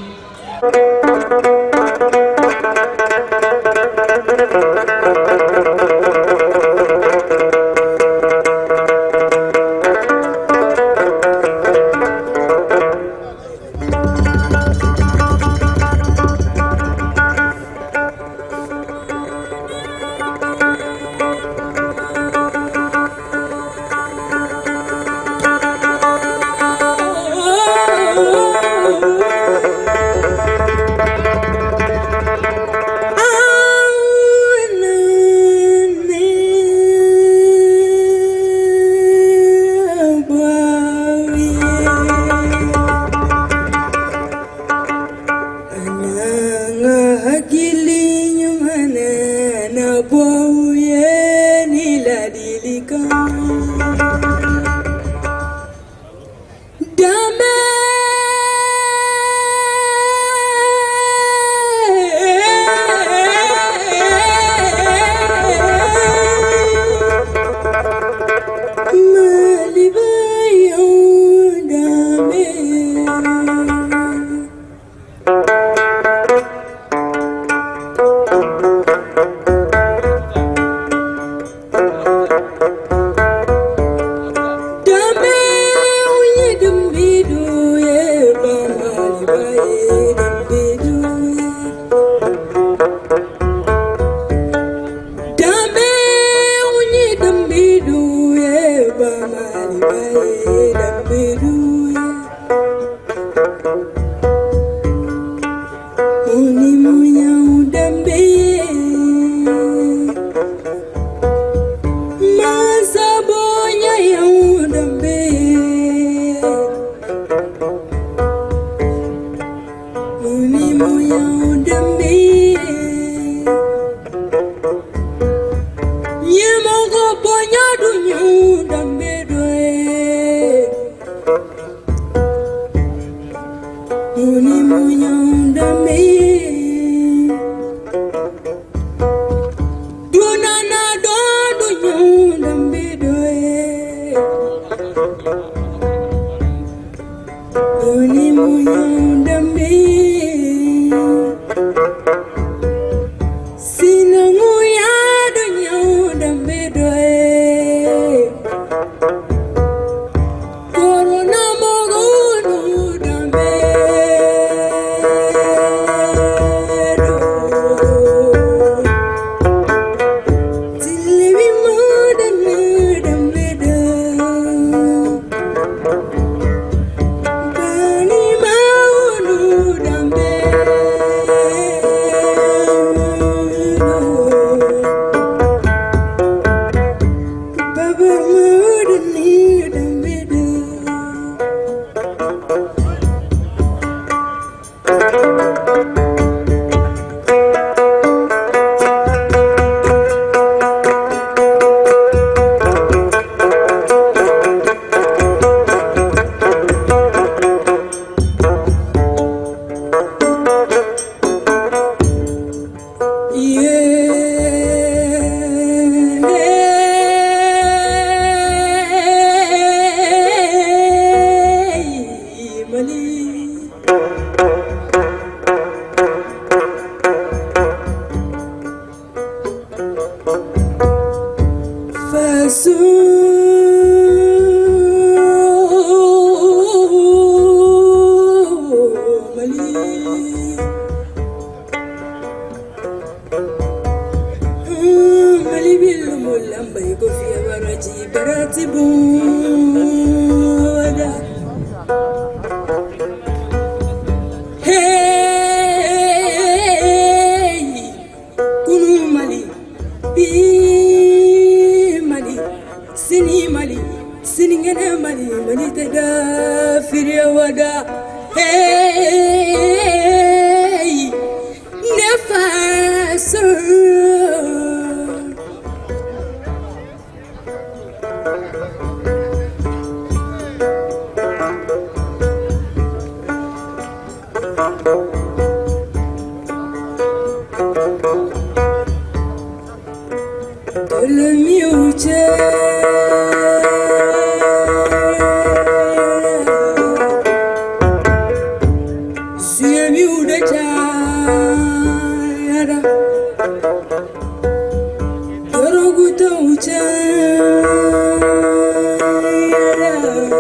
O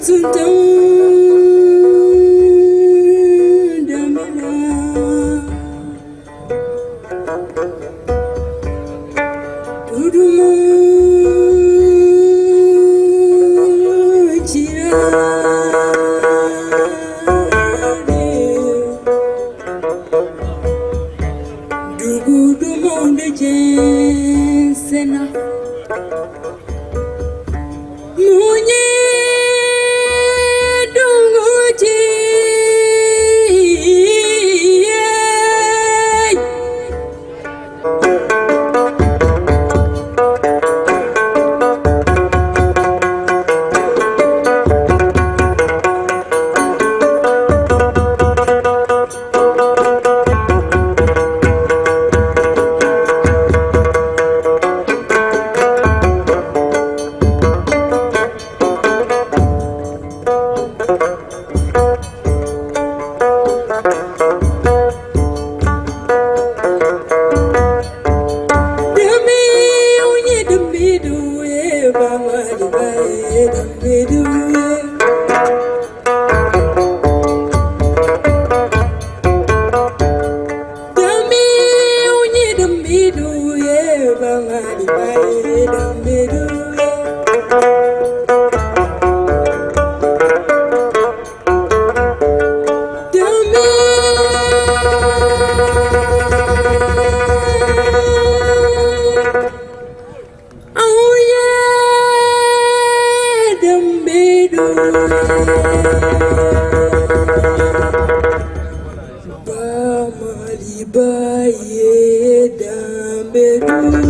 tun tɛ danbe la. Dudumu cira de. Dugu dumanw de jɛnsɛnna. Mun ye dugu ci ye? Danbew ye danbedugu ye, Bamaliba ye danbedugu ye. Danbew ye danbedugu ye, Bamaliba ye danbedugu ye. Danbe anw ye danbedugu ye, Bamaliba ye danbedugu.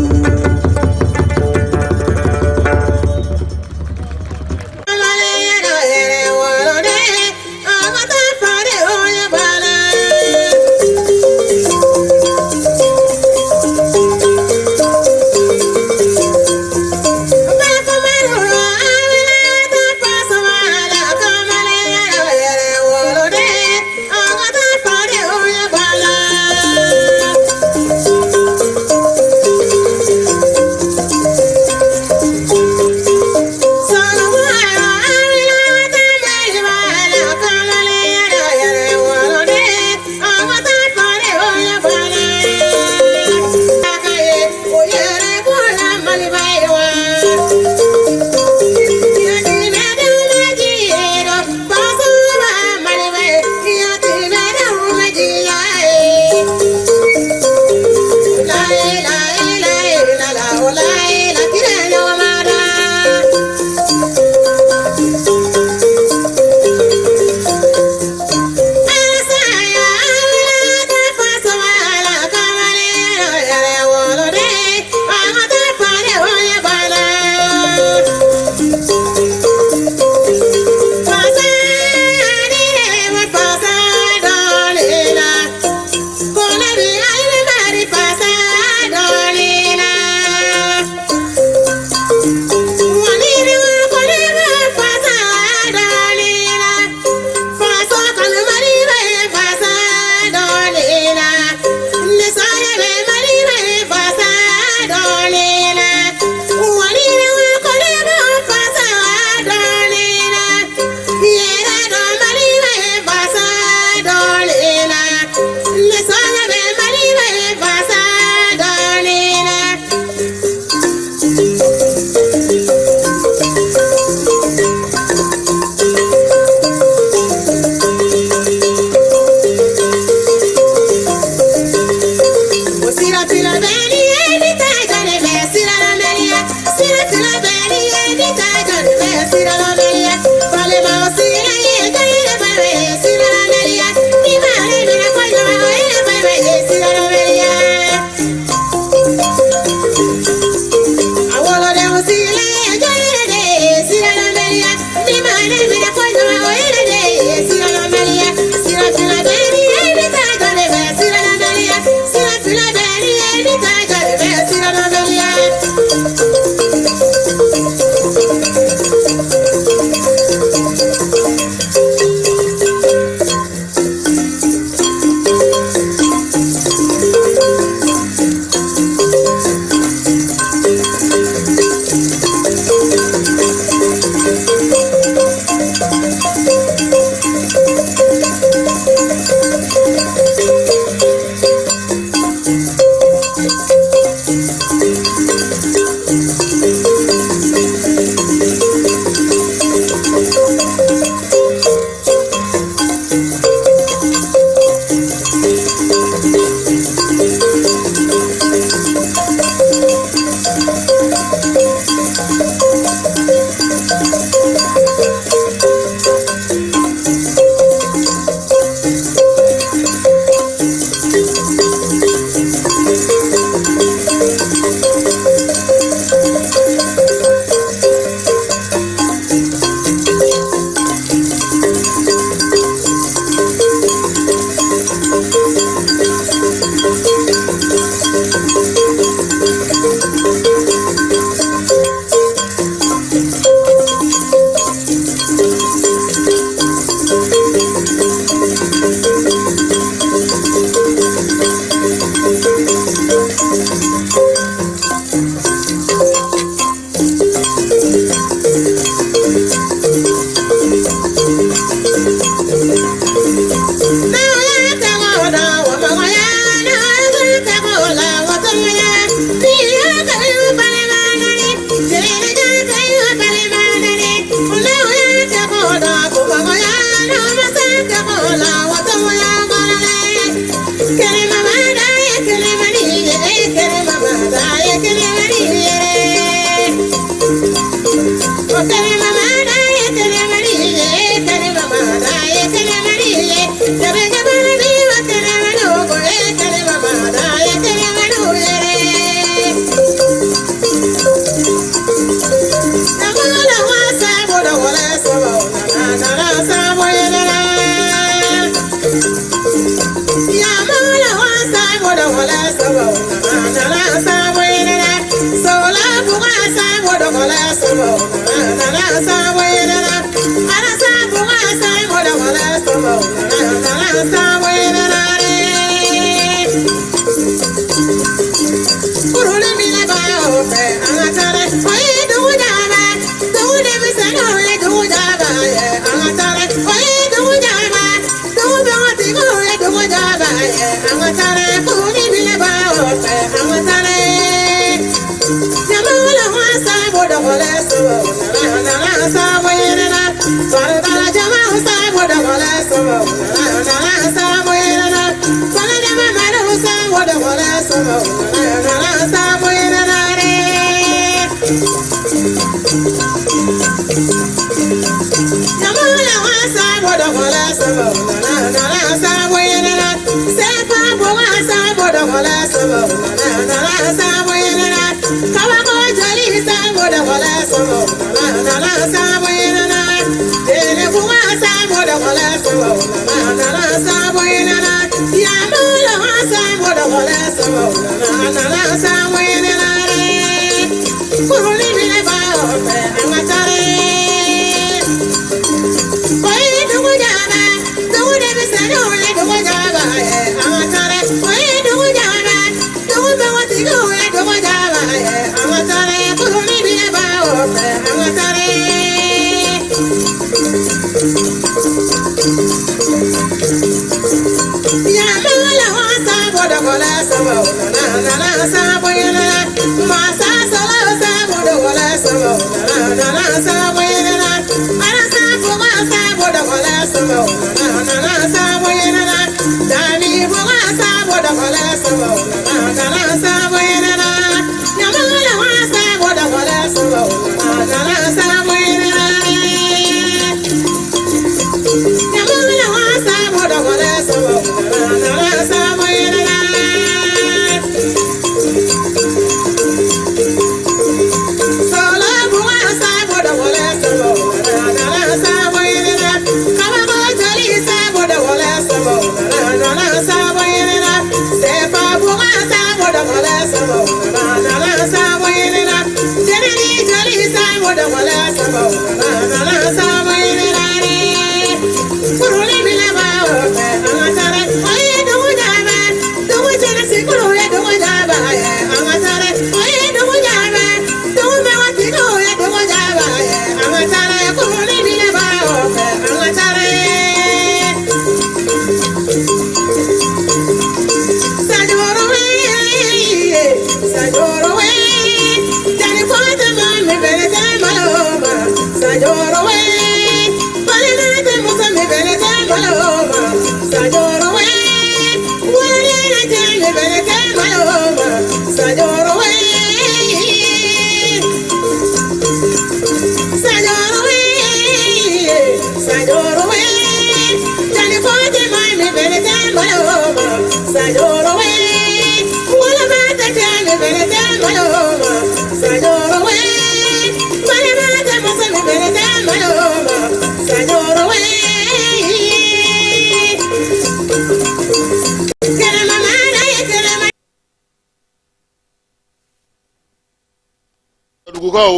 Dugukaw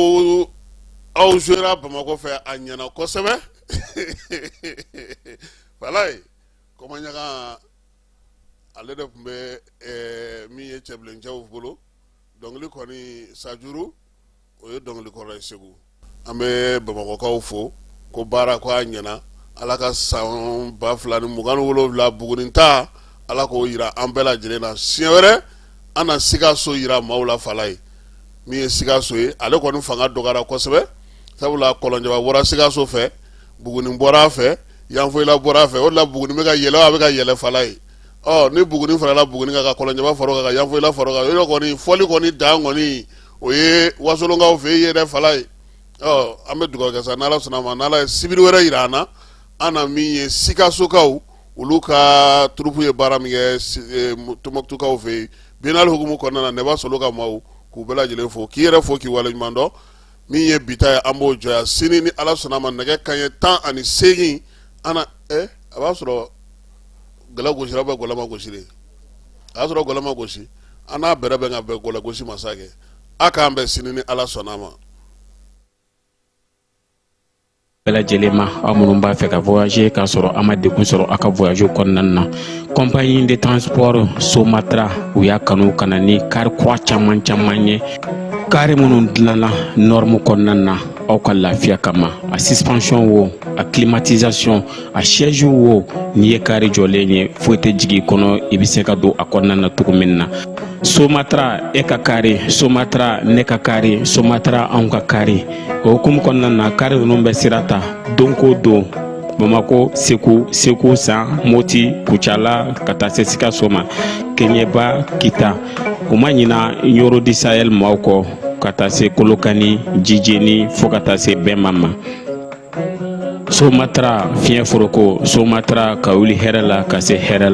aw jouera Bamakɔ fɛ a ɲɛna kosɛbɛ walayi Kɔmaɲaga ale de tun bɛ min ye cɛbilencɛw bolo dɔnkili kɔni Sajuru o ye dɔnkili kɔrɔ ye Segu an bɛ Bamakɔkaw fo ko baara ko a ɲɛna Ala ka san 2027 Buguni ta Ala k'o jira an bɛɛ lajɛlen na siɲɛ wɛrɛ an na Sikaso jira maaw la fala ye min ye Sikaso ye ale kɔni fanga dɔgɔyara kosɛbɛ sabula Kɔlɔnjɛba bɔra Sikaso fɛ Buguni bɔra a fɛ Yanfoyila bɔra a fɛ o de la Buguni bɛ ka yɛlɛ a bɛ ka yɛlɛ fala ye ɔ ni Buguni farala Buguni kan ka Kɔlɔnjɛba fara o kan ka Yanfoyila fara o kan yɔrɔ kɔni fɔli kɔni dan kɔni o ye Wasolonkaw fɛ yen yɛrɛ fala ye ɔ an bɛ dugawu kɛ sa n'Ala sɔnna a ma n'Ala ye sibiri wɛrɛ jira an na an na min ye Sikasokaw olu ka troupe ye baara min kɛ Tɔnbukutukaw fɛ yen biennale hukumu kɔnɔna na Nɛba Solo ka maaw k'u bɛɛ lajɛlen fo k'i yɛrɛ fo k'i waleɲuman dɔn min ye bi ta ye an b'o jɔ yan sini ni Ala sɔnna a ma nɛgɛ kanɲɛ 18 an na a b'a sɔrɔ gɛlɛ gosira bɛ gɛlɛ ma gosi de a y'a sɔrɔ gɛlɛ ma gosi an n'a bɛrɛ bɛn ka bɛn gɛlɛ gosi masakɛ a k'an bɛn sini ni Ala sɔnna a ma. Bɛɛ lajɛlen ma aw minnu b'a fɛ ka voyager k'a sɔrɔ a ma degun sɔrɔ a ka voyage kɔnɔna na compagnie de transport Somatra u y'a kanu ka na ni kari kura caman caman ye kari minnu dilanna norme kɔnɔna na aw ka lafiya kama a suspension wo a climatisation a siège wo n'i ye kari jɔlen ye foyi tɛ jigin i kɔnɔ i bɛ se ka don a kɔnɔna na cogo min na Somatra e ka kari Somatra ne ka kari Somatra anw ka kari o hukumu kɔnɔna na kari ninnu bɛ sira ta don ko don Bamako, Segu, Segu San, Moti, Kucala, ka taa se Sikaso ma, Keɲeba, Kita. U ma ɲina Ɲoro du Sahel maaw kɔ, ka taa se Kolokani, Jijeni, fo ka taa se Bɛnma ma. Somatra fiɲɛ foroko, Somatra ka wuli hɛrɛ la ka se hɛrɛ la.